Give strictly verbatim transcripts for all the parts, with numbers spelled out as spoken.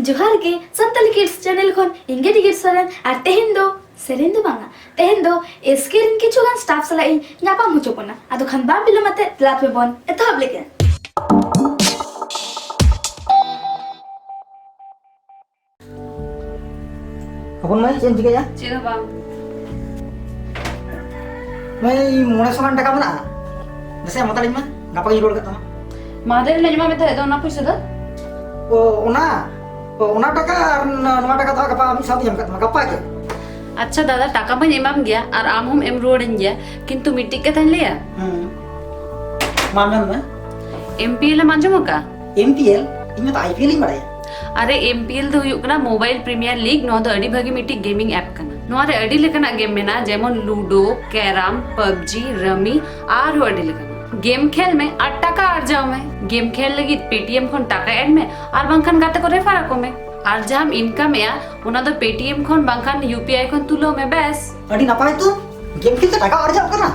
ᱡᱚᱦᱟᱨ ᱜᱮ, Santali kids channel ᱠᱷᱚᱱ ᱤᱧ ᱜᱮ ᱰᱤᱜᱤᱨ ᱥᱚᱨᱮᱱ᱾ ᱟᱨ ᱛᱮᱦᱮᱧ ᱫᱚ, ᱥᱮᱨᱮᱧ ᱫᱚ ᱵᱟᱝᱟ, ᱛᱮᱦᱮᱧ ᱫᱚ ᱮᱥᱠᱮ ᱨᱮᱱ ᱠᱤᱪᱷᱩ ᱜᱟᱱ ᱥᱴᱟᱯ ᱥᱟᱞᱟᱜ ᱤᱧ ᱧᱟᱯᱟᱢ ᱦᱚᱪᱚ ᱵᱚᱱᱟ᱾ ᱟᱫᱚ ᱠᱷᱟᱱ ᱵᱟᱝ ᱵᱤᱞᱚᱢ ᱟᱛᱮ ᱫᱮᱞᱟ ᱯᱮ ᱵᱚᱱ ᱮᱛᱚᱦᱚᱵ ᱞᱮᱜᱮ᱾ ᱦᱚᱯᱚᱱ ᱢᱟᱹᱭ, ᱪᱮᱫ ᱮᱢ ᱪᱤᱠᱟᱹᱭᱟ? ᱪᱮᱫ ᱦᱚᱸ ᱵᱟᱝ᱾ ᱢᱟᱹᱭ, ᱢᱚᱬᱮ ᱥᱚ ᱜᱟᱱ ᱴᱟᱠᱟ ᱢᱮᱱᱟᱜᱼᱟ? ᱫᱮᱥᱮ ᱮᱢ ᱦᱟᱛᱟᱲᱤᱧ ᱢᱮ, ᱜᱟᱯᱟ ᱜᱤᱧ ᱨᱩᱣᱟᱹᱲ ᱠᱟᱜ ᱛᱟᱢᱟ᱾ ᱢᱟᱦᱫᱮᱨ ᱦᱤᱞᱳᱜ ᱮᱢᱟᱫ ᱢᱮ ᱛᱟᱦᱮᱸᱫ ᱫᱚ ᱚᱱᱟ ᱯᱩᱭᱥᱟᱹ ᱫᱚ? ᱚ, ᱚᱱᱟ? ᱚ, ᱚᱱᱟ ᱴᱟᱠᱟ ᱟᱨ ᱱᱚᱣᱟ ᱴᱟᱠᱟ ᱫᱚ ᱦᱟᱸᱜ ᱜᱟᱯᱟ ᱢᱤᱫ ᱥᱟᱶᱛᱮᱧ ᱮᱢ ᱠᱟᱜ ᱛᱟᱢᱟ, ᱜᱟᱯᱟ ᱜᱮ᱾ ᱟᱪᱪᱷᱟ ᱫᱟᱫᱟ, ᱴᱟᱠᱟ ᱢᱟᱧ ᱮᱢᱟᱢ ᱜᱮᱭᱟ ᱟᱨ ᱟᱢ ᱦᱚᱸᱢ ᱮᱢ ᱨᱩᱣᱟᱹᱲᱟᱹᱧ ᱜᱮᱭᱟ, ᱠᱤᱱᱛᱩ ᱢᱤᱫᱴᱤᱡ ᱠᱟᱛᱷᱟᱧ ᱞᱟᱹᱭᱟ᱾ ᱦᱩᱸ᱾ ᱢᱟ ᱢᱮᱱ ᱢᱮ᱾ ᱮᱢ ᱯᱤ ᱮᱞ ᱮᱢ ᱟᱸᱡᱚᱢ ᱟᱠᱟᱫᱼᱟ? M P L? ᱤᱧ ᱢᱟᱛᱚ ᱟᱭ ᱯᱤ ᱮᱞ ᱤᱧ ᱵᱟᱲᱟᱭᱟ᱾ ᱟᱨᱮ, ᱮᱢ ᱯᱤ ᱮᱞ ᱫᱚ ᱦᱩᱭᱩᱜ ᱠᱟᱱᱟ Mobile Premier League᱾ ᱱᱚᱣᱟ ᱫᱚ ᱟᱹᱰᱤ ᱵᱷᱟᱹᱜᱤ ᱢᱤᱫᱴᱤᱡ gaming app ᱠᱟᱱᱟ᱾ ᱱᱚᱣᱟ ᱨᱮ ᱟᱹᱰᱤ ᱞᱮᱠᱟᱱᱟᱜ ᱜᱮᱢ ᱢᱮᱱᱟᱜᱼᱟ, ᱡᱮᱢᱚᱱ Ludo, Carrom, PUBG, Rummy, ᱟᱨᱦᱚᱸ ᱟᱹᱰᱤ ᱞᱮᱠᱟᱱᱟᱜ᱾ ᱜᱮᱢ ᱠᱷᱮᱞ ᱢᱮ ᱟᱨ ᱴᱟᱠᱟ ᱟᱨᱡᱟᱣ ᱢᱮ᱾ ᱜᱮᱢ ᱠᱷᱮᱞ ᱞᱟᱹᱜᱤᱫ ᱯᱮᱴᱤᱮᱢ ᱠᱷᱚᱱ ᱴᱟᱠᱟ ᱮᱰ ᱢᱮ ᱟᱨ ᱵᱟᱝᱠᱷᱟᱱ ᱜᱟᱛᱮ ᱠᱚ ᱨᱮᱯᱷᱟᱨ ᱟᱠᱚ ᱢᱮ᱾ ᱟᱨ ᱡᱟᱦᱟᱸᱢ ᱤᱱᱠᱟᱢ ᱮᱜᱼᱟ, ᱚᱱᱟ ᱫᱚ ᱯᱮᱴᱤᱮᱢ ᱠᱷᱚᱱ ᱵᱟᱝᱠᱷᱟᱱ ᱤᱭᱩ ᱯᱤ ᱟᱭ ᱠᱷᱚᱱ ᱛᱩᱞᱟᱹᱣ ᱢᱮ, ᱵᱮᱥ᱾ ᱟᱹᱰᱤ ᱱᱟᱯᱟᱭ ᱛᱚ, ᱜᱮᱢ ᱠᱷᱮᱞ ᱛᱮ ᱴᱟᱠᱟ ᱟᱨᱡᱟᱜ ᱠᱟᱱᱟ᱾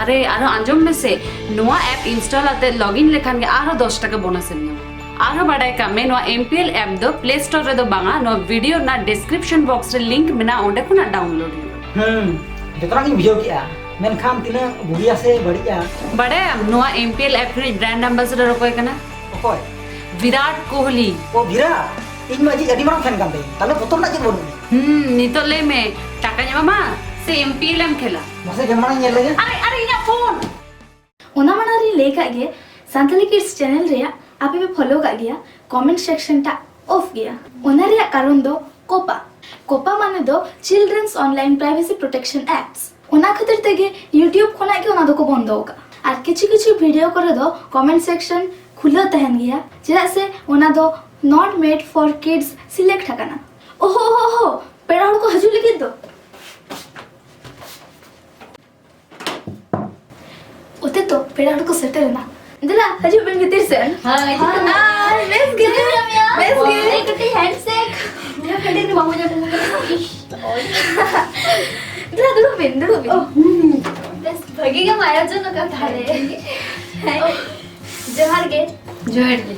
ᱟᱨᱮ, ᱟᱨᱦᱚᱸ ᱟᱸᱡᱚᱢ ᱢᱮᱥᱮ, ᱱᱚᱣᱟ ᱮᱯ ᱤᱱᱥᱴᱚᱞ ᱟᱛᱮ ᱞᱚᱜᱤᱱ ᱞᱮᱠᱷᱟᱱ ᱜᱮ ᱟᱨᱦᱚᱸ ᱫᱚᱥ ᱴᱟᱠᱟ ᱵᱳᱱᱟᱥ ᱮᱢ ᱧᱟᱢᱟ᱾ ᱟᱨᱦᱚᱸ ᱵᱟᱰᱟᱭ ᱠᱟᱜ ᱢᱮ, ᱱᱚᱣᱟ ᱮᱢ ᱯᱤ ᱮᱞ ᱮᱯ ᱫᱚ ᱯᱞᱮ ᱥᱴᱳᱨ ᱨᱮᱫᱚ ᱵᱟᱝᱟ, ᱱᱚᱣᱟ ᱵᱷᱤᱰᱤᱭᱳ ᱨᱮᱱᱟᱜ ᱰᱤᱥᱠᱨᱤᱯᱥᱚᱱ ᱵᱚᱠᱥ ᱨᱮ ᱞᱤᱝᱠ ᱢᱮᱱᱟᱜᱼᱟ, ᱚᱸᱰᱮ ᱠᱷᱚᱱᱟᱜ ᱰᱟᱣᱩᱱᱞᱳᱰ ᱦᱩᱭᱩᱜᱼᱟ᱾ ᱦᱩᱸ, ᱡᱚᱛᱚᱱᱟᱜ ᱜᱤᱧ ᱵᱩᱡᱷᱟᱹᱣ ᱠᱮᱜᱼᱟ, ᱢᱮᱱᱠᱷᱟᱱ ᱛᱤᱱᱟᱹᱜ ᱵᱩᱜᱤᱭᱟ ᱥᱮ ᱵᱟᱹᱲᱤᱡᱼᱟ? ᱵᱟᱰᱟᱭᱟᱢ, ᱱᱚᱣᱟ ᱮᱢ ᱯᱤ ᱮᱞ ᱮᱯ ᱨᱤᱱᱤᱡ ᱵᱨᱟᱱᱰ ᱟᱢᱵᱟᱥᱟᱰᱟᱨ ᱚᱠᱚᱭ ᱠᱟᱱᱟ? ᱚᱠᱚᱭ? ᱵᱤᱨᱟᱴ ᱠᱳᱦᱞᱤ᱾ ᱚ, ᱵᱤᱨᱟᱴ? ᱤᱧ ᱢᱟ ᱟᱡᱤᱡ ᱟᱹᱰᱤ ᱢᱟᱨᱟᱝ ᱯᱷᱮᱱ ᱠᱟᱱ ᱛᱟᱭᱟᱹᱧ, ᱛᱟᱦᱞᱮ ᱵᱚᱛᱚᱨ ᱨᱮᱱᱟᱜ ᱪᱮᱫ ᱵᱟᱹᱱᱩᱜᱼᱟ? ᱦᱩᱸ, ᱱᱤᱛᱚᱜ ᱞᱟᱹᱭ ᱢᱮ, ᱴᱟᱠᱟᱧ ᱮᱢᱟᱢᱟ ᱥᱮ ᱮᱢ ᱯᱤ ᱮᱞ ᱮᱢ ᱠᱷᱮᱞᱟ? ᱢᱟᱥᱮ ᱜᱮᱢ ᱢᱟᱲᱟᱝ ᱧᱮᱞ ᱞᱮᱜᱮ᱾ ᱟᱨᱮ, ᱟᱨᱮ, ᱤᱧᱟᱹᱜ ᱯᱷᱳᱱ! ᱚᱱᱟ ᱢᱟᱲᱟᱝ ᱨᱤᱧ ᱞᱟᱹᱭ ᱠᱟᱜ ᱜᱮ, ᱥᱟᱱᱛᱟᱞᱤ ᱠᱤᱰᱥ ᱪᱮᱱᱮᱞ ᱨᱮᱭᱟᱜ ᱟᱯᱮ ᱯᱮ ᱯᱷᱚᱞᱳ ᱠᱟᱜ ᱜᱮᱭᱟ, ᱠᱚᱢᱮᱱᱴ ᱥᱮᱠᱥᱚᱱ ᱴᱟᱜ ᱚᱯᱷ ᱜᱮᱭᱟ᱾ ᱚᱱᱟ ᱨᱮᱭᱟᱜ ᱠᱟᱨᱚᱱ ᱫᱚ ᱠᱳᱯᱟ᱾ ᱠᱳᱯᱟ ᱢᱟᱱᱮ ᱫᱚ Children's Online Privacy Protection Acts᱾ ᱚᱱᱟ ᱠᱷᱟᱹᱛᱤᱨ ᱛᱮᱜᱮ YouTube ᱠᱷᱚᱱᱟᱜ ᱜᱮ ᱚᱱᱟ ᱫᱚᱠᱚ ᱵᱚᱱᱫᱚ ᱟᱠᱟᱫᱼᱟ᱾ ᱟᱨ ᱠᱤᱪᱷᱩ ᱠᱤᱪᱷᱩ ᱵᱷᱤᱰᱤᱭᱳ ᱠᱚᱨᱮ ᱫᱚ ᱠᱚᱢᱮᱱᱴ ᱥᱮᱠᱥᱚᱱ ᱠᱷᱩᱞᱟᱹᱣ ᱛᱟᱦᱮᱱ ᱜᱮᱭᱟ, ᱪᱮᱫᱟᱜ ᱥᱮ ᱚᱱᱟ ᱫᱚ not made for kids select ᱟᱠᱟᱱᱟ᱾ ᱳᱦᱳ, ᱳᱦᱳ, ᱳᱦᱳ, ᱯᱮᱲᱟ ᱦᱚᱲ ᱠᱚ ᱦᱤᱡᱩᱜ ᱞᱟᱹᱜᱤᱫ ᱫᱚ᱾ ᱚᱛᱮ ᱛᱚ ᱯᱮᱲᱟ ᱦᱚᱲ ᱠᱚ ᱥᱮᱴᱮᱨ ᱮᱱᱟ᱾ ᱫᱮᱞᱟ, ᱦᱤᱡᱩᱜ ᱵᱮᱱ ᱵᱷᱤᱛᱤᱨ ᱥᱮᱱ᱾ ᱦᱳᱭ, ᱦᱤᱡᱩᱜ ᱵᱮᱱ᱾ ᱦᱳᱭ, ᱵᱮᱥ ᱜᱮ᱾ ᱪᱮᱫ ᱞᱮᱠᱟ ᱢᱮᱱᱟᱜ ᱢᱮᱭᱟ? ᱵᱮᱥ ᱜᱮ᱾ ᱦᱳᱭ, ᱠᱟᱹᱴᱤᱡ ᱦᱮᱱᱰᱥᱮᱠ᱾ ᱤᱧᱟᱹᱜ ᱠᱟᱹᱴᱤᱡ ᱫᱚ ᱵᱟᱝ ᱵᱩᱡᱷᱟᱹᱣ ᱠᱟᱱᱟ᱾ ᱤᱥ, ᱳᱭ᱾ ᱫᱮᱞᱟ, ᱫᱩᱲᱩᱵ ᱵᱮᱱ, ᱫᱩᱲᱩᱵ ᱵᱮᱱ᱾ ᱚ, ᱦᱩᱸ᱾ ᱵᱮᱥ ᱵᱷᱟᱹᱜᱤ ᱜᱮᱢ ᱟᱭᱳᱡᱚᱱ ᱟᱠᱟᱫ ᱛᱟᱦᱞᱮ᱾ ᱦᱮᱸ᱾ ᱡᱚᱦᱟᱨ ᱜᱮ᱾ ᱡᱚᱦᱟᱨ ᱜᱮ᱾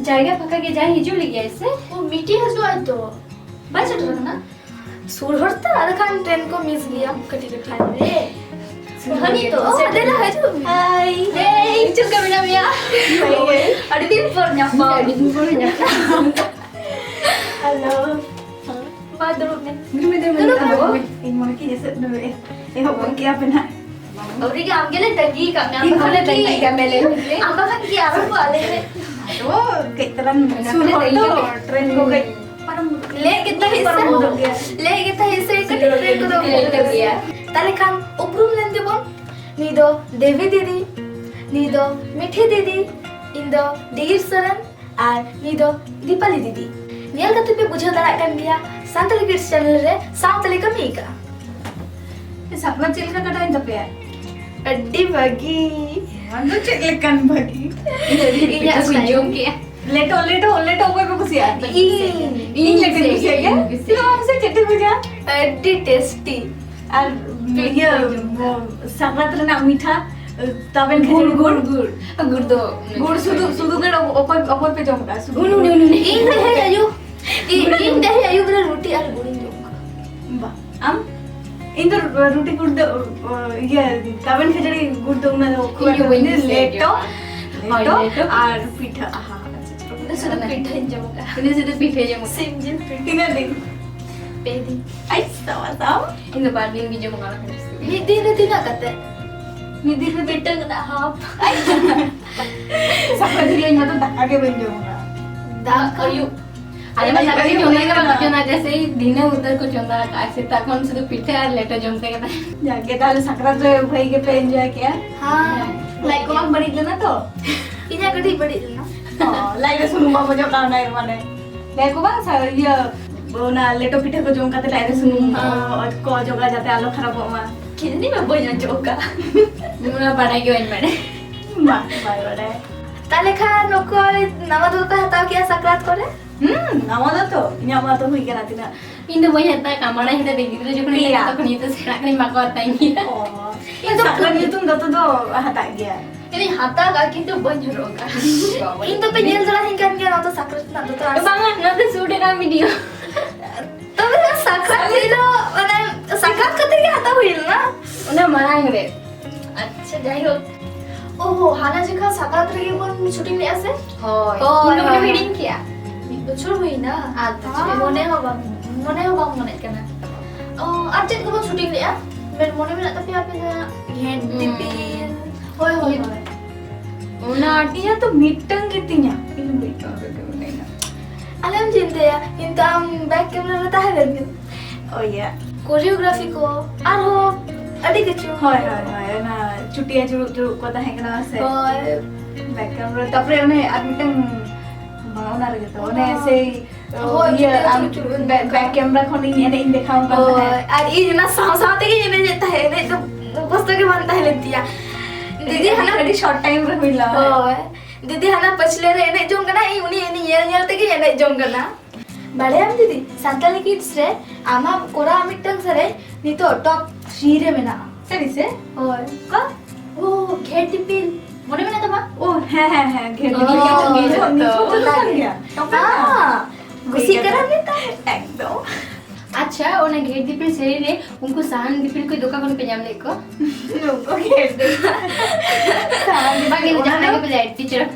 ᱡᱟᱭᱜᱟ ᱯᱷᱟᱸᱠᱟ ᱜᱮ ᱡᱟᱭ ᱦᱤᱡᱩᱜ ᱞᱟᱹᱜᱤᱫ ᱟᱭ ᱥᱮ? ᱳ, ᱢᱤᱴᱤ ᱦᱤᱡᱩᱜ ᱟᱭ ᱛᱚ᱾ ᱵᱟᱭ ᱥᱮᱴᱮᱨ ᱟᱠᱟᱱᱟ? ᱥᱩᱨ ᱦᱚᱲ ᱛᱚ, ᱟᱫᱚ ᱠᱷᱟᱱ ᱴᱨᱮᱱ ᱠᱚ ᱢᱤᱥ ᱜᱮᱭᱟ ᱠᱟᱹᱴᱤᱡ ᱠᱟᱹᱴᱤᱡ᱾ ᱟᱨᱮ, ᱦᱟᱹᱱᱤ ᱛᱚ᱾ ᱚ, ᱟᱫᱮᱨᱟ ᱦᱤᱡᱩᱜ ᱢᱮ᱾ ᱦᱟᱭ᱾ ᱦᱮᱭ, ᱪᱮᱫ ᱞᱮᱠᱟ ᱢᱮᱱᱟᱜ ᱢᱮᱭᱟ? ᱦᱳᱭ᱾ ᱟᱹᱰᱤ ᱫᱤᱱ ᱯᱚᱨ ᱧᱟᱯᱟᱢ᱾ ᱟᱹᱰᱤ ᱫᱤᱱ ᱯᱚᱨ ᱧᱟᱯᱟᱢ᱾ ᱦᱮᱞᱳ᱾ ᱢᱟ ᱫᱩᱲᱩᱵ ᱢᱮ᱾ ᱫᱩᱲᱩᱵ ᱢᱮ, ᱫᱩᱲᱩᱵ ᱢᱮ, ᱫᱩᱲᱩᱵ ᱢᱮ᱾ ᱤᱧ ᱢᱚᱱᱮ ᱠᱤ ᱮᱥᱮᱫ ᱫᱚ ᱮᱦᱚᱵ ᱜᱚᱫ ᱠᱮᱭᱟ ᱯᱮ ᱱᱟᱜ᱾ ᱟᱹᱣᱨᱤ ᱜᱮ, ᱟᱢ ᱜᱮᱞᱮ ᱛᱟᱺᱜᱤ ᱠᱟᱜ ᱢᱮᱭᱟ᱾ ᱤᱧ ᱦᱚᱸᱞᱮ ᱛᱟᱺᱜᱤ ᱠᱟᱜ ᱢᱮᱭᱟ, ᱞᱟᱹᱭ ᱢᱮ᱾ ᱟᱢ ᱵᱟᱠᱷᱟᱱ ᱠᱤ ᱟᱨᱚ ᱠᱚ ᱟᱞᱮ ᱨᱮ? ᱟᱫᱚ ᱠᱟᱹᱡ ᱛᱟᱞᱟᱝ ᱚᱱᱟ ᱥᱩᱨ ᱠᱚᱞᱮ ᱦᱚᱲ ᱛᱟᱺᱜᱤ ᱛᱚ, ᱠᱟᱜ ᱢᱮᱭᱟ᱾ ᱴᱨᱮᱱ ᱠᱚ ᱠᱟᱹᱡ ᱯᱟᱨᱚᱢ ᱞᱮᱴ ᱜᱮ ᱛᱟᱦᱮᱸ ᱯᱟᱨᱚᱢ ᱥᱮ? ᱜᱚᱫᱚᱜ ᱜᱮᱭᱟ᱾ ᱞᱮᱴ ᱜᱮ ᱛᱟᱦᱮᱸ ᱥᱮ? ᱠᱟᱹᱴᱤᱡ ᱞᱮᱴ ᱜᱮ ᱛᱟᱦᱮᱸ᱾ ᱛᱟᱦᱞᱮ ᱠᱷᱟᱱ ᱩᱯᱨᱩᱢ ᱞᱮᱱ ᱜᱮᱵᱚᱱ᱾ ᱱᱩᱭ ᱫᱚ ᱫᱮᱵᱤ ᱫᱤᱫᱤ, ᱱᱩᱭ ᱫᱚ ᱢᱤᱴᱷᱤ ᱫᱤᱫᱤ, ᱤᱧ ᱫᱚ ᱰᱤᱜᱤᱨ ᱥᱚᱨᱮᱱ, ᱟᱨ ᱱᱩᱭ ᱫᱚ ᱫᱤᱯᱟᱞᱤ ᱫᱤᱫᱤ᱾ ᱧᱮᱞ ᱠᱟᱛᱮ ᱯᱮ ᱵᱩᱡᱷᱟᱹᱣ ᱫᱟᱲᱮᱭᱟᱜ ᱠᱟᱱ ᱜᱮᱭᱟ, ᱥᱟᱱᱛᱟᱲᱤ ᱠᱤᱰᱥ ᱪᱮᱱᱮᱞ ᱨᱮ ᱥᱟᱶᱛᱮ ᱞᱮ ᱠᱟᱹᱢᱤ ᱟᱠᱟᱫᱼᱟ᱾ ᱥᱟᱠᱨᱟᱛ ᱪᱮᱫ ᱞᱮᱠᱟ ᱠᱟᱴᱟᱣᱮᱱ ᱛᱟᱯᱮᱭᱟ? ᱟᱹᱰᱤ ᱵᱷᱟᱹᱜᱤ᱾ ᱟᱢ ᱫᱚ ᱪᱮᱫ ᱞᱮᱠᱟᱱ ᱵᱷᱟᱹᱜᱤ? ᱤᱧ ᱫᱚ ᱟᱹᱰᱤ ᱤᱧᱟᱹᱜ ᱯᱤᱴᱷᱟᱹ ᱠᱚᱧ style᱾ ᱡᱚᱢ ᱠᱮᱜᱼᱟ᱾ ᱞᱮᱴᱚ, ᱞᱮᱴᱚ, ᱞᱮᱴᱚ ᱚᱠᱚᱭ ᱯᱮ ᱠᱩᱥᱤᱭᱟᱜᱼᱟ? ᱤᱧ᱾ ᱤᱧ ᱞᱮᱴᱚᱧ ᱤᱧ ᱠᱩᱥᱤᱭᱟᱜ ᱜᱮᱭᱟ᱾ ᱤᱧ ᱠᱩᱥᱤᱭᱟᱜ ᱪᱮᱫ ᱞᱮᱠᱟ ᱵᱩᱡᱷᱟᱹᱜᱼᱟ? ᱟᱹᱰᱤ ᱴᱮᱥᱴᱤ᱾ ᱟᱨ ᱤᱭᱟᱹ, ᱥᱟᱠᱨᱟᱛ ᱨᱮᱱᱟᱜ ᱢᱤᱴᱷᱟ, ᱛᱟᱵᱮᱱ ᱠᱷᱟᱹᱡᱟᱹᱲᱤ ᱜᱩᱲ, ᱜᱩᱲ᱾ ᱜᱩᱲ᱾ ᱜᱩᱲ ᱫᱚ ᱜᱩᱲ ᱥᱩᱫᱷᱩ, ᱥᱩᱫᱷᱩ ᱜᱮ ᱚᱠᱚᱭ, ᱚᱠᱚᱭ ᱯᱮ ᱡᱚᱢ ᱠᱟᱜᱼᱟ? ᱥᱩᱫᱷᱩ ᱩᱱᱤ, ᱩᱱᱤ, ᱩᱱᱤ᱾ ᱤᱧ ᱛᱮᱦᱮᱧ ᱟᱹᱭᱩᱵ, ᱤᱧ, ᱤᱧ ᱛᱮᱦᱮᱧ ᱟᱹᱭᱩᱵ ᱨᱮ ᱨᱩᱴᱤ ᱟᱨ ᱜᱩᱲᱤᱧ ᱡᱚᱢ ᱠᱟᱜᱼᱟ᱾ ᱵᱟ, ᱟᱢ? ᱤᱧ ᱫᱚ ᱨᱩᱴᱤ ᱜᱩᱲ ᱫᱚ, ᱤᱭᱟᱹ, ᱛᱟᱵᱮᱱ ᱠᱷᱟᱹᱡᱟᱹᱲᱤ ᱜᱩᱲ ᱫᱚ ᱩᱱᱟᱹᱜ ᱫᱚ ᱠᱷᱩᱵ ᱤᱧ ᱫᱚ ᱮᱠᱴᱟ ᱵᱟᱹᱧ ᱵᱟᱹᱧ ᱠᱩᱥᱤᱭᱟᱜ ᱞᱮᱴᱚ, ᱜᱮᱭᱟ᱾ ᱦᱳᱭ, ᱞᱮᱴᱚ ᱞᱮᱴᱚ᱾ ᱟᱨ ᱯᱤᱴᱷᱟᱹ, ᱟᱦᱟ, ᱟᱪᱪᱷᱟ, ᱟᱪᱪᱷᱟ᱾ ᱤᱧ ᱫᱚ ᱥᱩᱫᱷᱩ ᱯᱤᱴᱷᱟᱹᱧ ᱡᱚᱢ ᱠᱟᱜᱼᱟ᱾ ᱤᱧ ᱫᱚ ᱥᱩᱫᱷᱩ ᱯᱤᱴᱷᱟᱹ ᱡᱚᱢ ᱠᱟᱜᱼᱟ᱾ ᱥᱤᱢ ᱡᱤᱞ ᱯᱤᱴᱷᱟᱹ᱾ ᱛᱤᱱᱟᱹᱜ ᱫᱤᱱ? ᱯᱮ ᱫᱤᱱ᱾ ᱟᱭ, ᱥᱟᱵᱟᱥ, ᱟᱢ? ᱤᱧ ᱫᱚ ᱵᱟᱨ ᱫᱤᱱ ᱜᱮ ᱡᱚᱢ ᱠᱟᱜᱼᱟ᱾ ᱢᱤᱫ ᱫᱤᱱ ᱨᱮ ᱛᱤᱱᱟᱹᱜ ᱠᱟᱛᱮ? ᱢᱤᱫ ᱫᱤᱱ ᱨᱮ ᱢᱤᱫᱴᱟᱝ ᱠᱟᱛᱮ ᱦᱟᱯ᱾ ᱥᱟᱠᱨᱟᱛ ᱦᱤᱞᱳᱜ ᱤᱧ ᱢᱟᱛᱚ ᱫᱟᱠᱟ ᱜᱮ ᱵᱟᱹᱧ ᱡᱚᱢ ᱠᱟᱜᱼᱟ᱾ ᱫᱟᱜ ᱟᱹᱭᱩᱵ᱾ ᱟᱞᱮ ᱢᱟ ᱟᱹᱭᱩᱵ, ᱫᱟᱠᱟ ᱟᱹᱭᱩᱵ ᱪᱚᱸᱫᱟ ᱦᱩᱭ ᱜᱮ ᱵᱟᱠᱚ ᱠᱟᱱᱟ᱾ ᱪᱚᱸᱫᱟ, ᱡᱮᱥᱮ ᱫᱤᱱᱟᱹᱢ ᱩᱛᱟᱹᱨ ᱠᱚ ᱪᱚᱸᱫᱟ ᱟᱠᱟᱫᱼᱟ, ᱥᱮᱛᱟᱜ ᱠᱷᱚᱱ ᱥᱩᱫᱷᱩ ᱯᱤᱴᱷᱟᱹ ᱟᱨ ᱞᱮᱴᱚ ᱡᱚᱢ ᱛᱮᱜᱮ ᱛᱟᱦᱮᱸ᱾ ᱡᱟᱠ ᱜᱮ, ᱛᱟᱦᱞᱮ ᱥᱟᱠᱨᱟᱛ ᱨᱮ ᱵᱷᱟᱹᱜᱤ ᱜᱮᱯᱮ enjoy ᱠᱮᱜᱼᱟ? ᱦᱮᱸ᱾ ᱞᱟᱡ ᱠᱚ ᱵᱟᱝ ᱵᱟᱹᱲᱤᱡ ᱞᱮᱱᱟ ᱛᱚ? ᱤᱧᱟᱹᱜ ᱠᱟᱹᱴᱤᱡ ᱵᱟᱹᱲᱤᱡ ᱞᱮᱱᱟ᱾ ᱚ, ᱞᱟᱡ ᱨᱮ ᱥᱩᱱᱩᱢ ᱵᱟᱝ ᱚᱡᱚᱜ ᱠᱟᱣᱱᱟ, ᱮᱨ ᱢᱟᱱᱮ᱾ ᱞᱟᱹᱭ ᱠᱚ ᱵᱟᱝ ᱥᱟ-, ᱤᱭᱟᱹ, ᱚᱱᱟ ᱞᱮᱴᱚ ᱯᱤᱴᱷᱟᱹ ᱠᱚ ᱡᱚᱢ ᱠᱟᱛᱮ ᱞᱟᱡ ᱨᱮ ᱥᱩᱱᱩᱢ, ᱦᱮᱸ᱾ ᱚ-, ᱠᱚ ᱚᱡᱚᱜᱟ ᱡᱟᱛᱮ ᱟᱞᱚ ᱠᱷᱟᱨᱟᱯᱚᱜ ᱢᱟ᱾ ᱠᱤ ᱡᱟᱹᱱᱤ ᱢᱟ ᱵᱟᱹᱧ ᱚᱡᱚᱜ ᱠᱟᱜ᱾ ᱚᱱᱟ ᱵᱟᱲᱟᱭ ᱜᱮ ᱵᱟᱹᱧ ᱵᱟᱲᱟᱭ᱾ ᱵᱟ, ᱵᱟᱭ ᱵᱟᱲᱟᱭ᱾ ᱛᱟᱦᱞᱮ ᱠᱷᱟᱱ ᱚᱠᱚᱭ ᱱᱟᱣᱟ ᱫᱚᱛᱚ ᱯᱮ ᱦᱟᱛᱟᱣ ᱠᱮᱜᱼᱟ ᱥᱟᱠᱨᱟᱛ ᱠᱚᱨᱮ? ᱦᱩᱸ, ᱱᱟᱣᱟ ᱫᱚᱛᱚ? ᱤᱧᱟᱹᱜ ᱢᱟ ᱛᱚ ᱦᱩᱭ ᱠᱟᱱᱟ ᱛᱤᱱᱟᱹᱜ? ᱤᱧ ᱫᱚ ᱵᱟᱹᱧ ᱦᱟᱛᱟᱣ ᱠᱟᱜᱼᱟ, ᱢᱟᱲᱟᱝ ᱦᱤᱞᱳᱜ ᱨᱮ ᱜᱤᱫᱽᱨᱟᱹ ᱡᱚᱠᱷᱚᱱ ᱤᱧ ᱯᱮᱭᱟ᱾ ᱛᱟᱦᱮᱸ ᱠᱟᱱᱟ, ᱛᱚᱠᱷᱚᱱ ᱤᱧ ᱫᱚ ᱥᱮᱬᱟ ᱠᱟᱹᱱᱟᱹᱧ, ᱵᱟᱠᱚ ᱦᱟᱛᱟᱣ ᱤᱧ ᱜᱮᱭᱟ᱾ ᱚ, ᱤᱧ ᱫᱚ ᱥᱟᱠᱨᱟᱛ ᱯᱩᱱ- ᱧᱩᱛᱩᱢ ᱫᱚᱛᱚ ᱫᱚ ᱦᱟᱛᱟᱜ ᱜᱮᱭᱟ᱾ ᱤᱧ ᱦᱟᱛᱟᱣ ᱠᱟᱜᱼᱟ, ᱠᱤᱱᱛᱩ ᱵᱟᱹᱧ ᱦᱚᱨᱚᱜ ᱟᱠᱟᱫᱼᱟ᱾ ᱤᱧ ᱫᱚᱯᱮ ᱧᱮᱞ ᱫᱟᱲᱮᱭᱟᱹᱧ ᱠᱟᱱ ᱜᱮᱭᱟ ᱱᱚᱣᱟ ᱫᱚ ᱥᱟᱠᱨᱟᱛ ᱨᱮᱱᱟᱜ ᱫᱚᱛᱚ᱾ ᱟᱨ ᱵᱟᱝᱟ, ᱱᱚᱣᱟ ᱫᱚ ᱥᱩᱴ ᱨᱮᱱᱟᱜ ᱵᱷᱤᱰᱤᱭᱳ᱾ ᱛᱚᱵᱮ ᱥᱟᱠᱨᱟᱛ ᱨᱮᱫᱚ, ᱢᱟᱱᱮ, ᱥᱟᱠᱨᱟᱛ ᱠᱟᱛᱮ ᱜᱮ ᱦᱟᱛᱟᱣ ᱦᱩᱭ ᱞᱮᱱᱟ᱾ ᱚᱱᱟ ᱢᱟᱲᱟᱝ ᱨᱮ᱾ ᱟᱪᱪᱷᱟ, ᱡᱟᱭᱦᱳᱠ᱾ ᱳᱦᱳ, ᱦᱟᱱᱟ ᱡᱚᱠᱷᱟ ᱥᱟᱠᱨᱟᱛ ᱨᱮᱜᱮ ᱵᱚᱱ ᱥᱩᱴᱤᱝ ᱞᱮᱜᱼᱟ ᱥᱮ? ᱦᱳᱭ᱾ ᱦᱳᱭ, ᱤᱧ ᱫᱚ ᱦᱳᱭ᱾ ᱦᱤᱲᱤᱧ ᱠᱮᱜᱼᱟ᱾ ᱢᱤᱫ ᱵᱚᱪᱷᱚᱨ ᱦᱩᱭᱱᱟ᱾ ᱟᱨ ᱵᱚᱪᱷᱚᱨ᱾ ᱢᱚᱱᱮ ᱦᱚᱸ ᱵᱟᱝ, ᱢᱚᱱᱮ ᱦᱚᱸ ᱵᱟᱝ ᱢᱚᱱᱮᱜ ᱠᱟᱱᱟ᱾ ᱚ, ᱟᱨ ᱪᱮᱫ ᱠᱚᱵᱚᱱ ᱥᱩᱴᱤᱝ ᱞᱮᱜᱼᱟ? ᱢᱮᱱ-, ᱢᱚᱱᱮ ᱢᱮᱱᱟᱜ ᱛᱟᱯᱮᱭᱟ ᱟᱯᱮ ᱡᱟᱦᱟᱸ ᱜᱷᱮᱸᱴ ᱦᱩᱸ᱾ ᱫᱤᱯᱤᱞ? ᱦᱳᱭ, ᱦᱳᱭ, ᱤᱧ ᱦᱳᱭ᱾ ᱚᱱᱟ ᱤᱧᱟᱹᱜ ᱛᱚ ᱢᱤᱫᱴᱟᱝ ᱜᱮ ᱛᱤᱧᱟ᱾ ᱤᱧ ᱵᱟᱹᱧ ᱠᱟᱣ ᱫᱟᱲᱮ ᱠᱟᱣᱫᱟ ᱤᱧᱟᱹᱜ᱾ ᱟᱞᱮᱢ ᱪᱤᱱᱛᱟᱹᱭᱟ, ᱠᱤᱱᱛᱩ ᱟᱢ back camera ᱨᱮ ᱛᱟᱦᱮᱸ ᱞᱮᱱ ᱜᱮ᱾ ᱳ ᱤᱭᱟ᱾ Choreography ᱠᱚ, ᱟᱨᱦᱚᱸ ᱟᱹᱰᱤ ᱠᱤᱪᱷᱩ᱾ ᱦᱳᱭ, ᱦᱳᱭ, ᱦᱳᱭ, ᱚᱱᱟ ᱪᱩᱴᱤᱭᱟ ᱡᱩᱲᱩᱵ ᱡᱩᱲᱩᱵ ᱠᱚ ᱛᱟᱦᱮᱸ ᱠᱟᱱᱟ ᱥᱮ? ᱦᱳᱭ᱾ Back camera, ᱛᱟᱯᱚᱨᱮ ᱚᱱᱮ ᱟᱨ ᱢᱤᱫᱴᱟᱝ, ᱵᱟᱝ, ᱚᱱᱟ ᱨᱮᱜᱮ ᱛᱚ, ᱚᱱᱮ ᱚᱱᱟ᱾ ᱥᱮᱭ, ᱦᱳᱭ, ᱤᱭᱟᱹ, ᱪᱩᱴᱤᱭᱟ ᱟᱢ ᱡᱩᱲᱩᱵ ᱡᱩᱲᱩᱵ back, ᱚᱱᱠᱟ᱾ Back camera ᱠᱷᱚᱱ ᱤᱧ ᱮᱱᱮᱡ ᱤᱧ ᱫᱮᱠᱷᱟᱣ ᱟᱢ ᱠᱟᱱ ᱦᱳᱭ, ᱛᱟᱦᱮᱸᱫ᱾ ᱟᱨ ᱤᱧ ᱚᱱᱟ ᱥᱟᱶ ᱥᱟᱶ ᱛᱮᱜᱮᱧ ᱮᱱᱮᱡᱮᱫ ᱛᱟᱦᱮᱸᱫ, ᱮᱱᱮᱡ ᱫᱚ ᱢᱩᱠᱷᱚᱥᱛᱚ ᱜᱮ ᱵᱟᱝ ᱛᱟᱦᱮᱸ ᱞᱮᱱ ᱛᱤᱧᱟ᱾ ᱫᱤᱫᱤ ᱟᱹᱰᱤ, ᱦᱟᱱᱟ ᱟᱹᱰᱤ short time ᱨᱮ ᱦᱩᱭ ᱞᱮᱱᱟ᱾ ᱦᱳᱭ, ᱫᱤᱫᱤ ᱦᱟᱱᱟ ᱯᱟᱹᱪᱷᱞᱟᱹ ᱨᱮ ᱮᱱᱮᱡ ᱡᱚᱝ ᱠᱟᱱᱟ, ᱤᱧ ᱩᱱᱤ, ᱩᱱᱤ ᱧᱮᱞ ᱧᱮᱞ ᱛᱮᱜᱮᱧ ᱮᱱᱮᱡ ᱡᱚᱝ ᱠᱟᱱᱟ᱾ ᱵᱟᱲᱟᱭᱟᱢ ᱫᱤᱫᱤ, ᱥᱟᱱᱛᱟᱞᱤ ᱠᱤᱰᱥ ᱨᱮ ᱟᱢᱟᱜ ᱠᱚᱨᱟᱣ ᱢᱤᱫᱴᱟᱝ ᱥᱮᱨᱮᱧ ᱱᱤᱛᱚᱜ top three ᱨᱮ ᱢᱮᱱᱟᱜᱼᱟ᱾ ᱥᱟᱹᱨᱤ ᱥᱮ? ᱦᱳᱭ᱾ ᱚᱠᱟ? ᱳ, ᱜᱷᱮᱴ ᱫᱤᱯᱤᱞ᱾ ᱢᱚᱱᱮ ᱢᱮᱱᱟᱜ ᱛᱟᱢᱟ? ᱳ, ᱦᱮᱸ, ᱦᱮᱸ, ᱦᱮᱸ, ᱜᱷᱮᱴ ᱫᱤᱯᱤᱞ᱾ ᱳ, ᱱᱤᱛᱚᱜ, ᱱᱤᱛᱚᱜ, ᱱᱤᱛᱚᱜ ᱦᱚᱸ ᱚᱱᱟ ᱠᱟᱱ ᱜᱮ᱾ ᱜᱮᱭᱟ᱾ Top ᱨᱮ ᱢᱮᱱᱟᱜᱼᱟ᱾ ᱦᱮᱸ, ᱠᱩᱥᱤᱜ ᱠᱟᱱᱟ ᱯᱮ ᱛᱚ? ᱮᱠᱫᱚᱢ᱾ ᱟᱪᱪᱷᱟ, ᱚᱱᱟ ᱜᱷᱮᱴ ᱫᱤᱯᱤᱞ ᱥᱮᱨᱮᱧ ᱨᱮ ᱩᱱᱠᱩ ᱥᱟᱦᱟᱱ ᱫᱤᱯᱤᱞ ᱠᱚ ᱫᱚᱠᱟ ᱠᱷᱚᱱ ᱯᱮ ᱧᱟᱢ ᱞᱮᱫ ᱠᱚᱣᱟ? ᱩᱱᱠᱩ ᱜᱷᱮᱴ ᱫᱤᱯᱤᱞ᱾ ᱥᱟᱦᱟᱱ ᱫᱤᱯᱤᱞ ᱵᱟᱝ, ᱤᱧ ᱫᱚ ᱡᱟᱦᱟᱸ ᱚᱱᱟ ᱞᱮᱠᱟ ᱯᱮ ᱞᱟᱹᱭᱟ, ᱟᱹᱰᱤ ᱪᱚᱨᱚᱠ᱾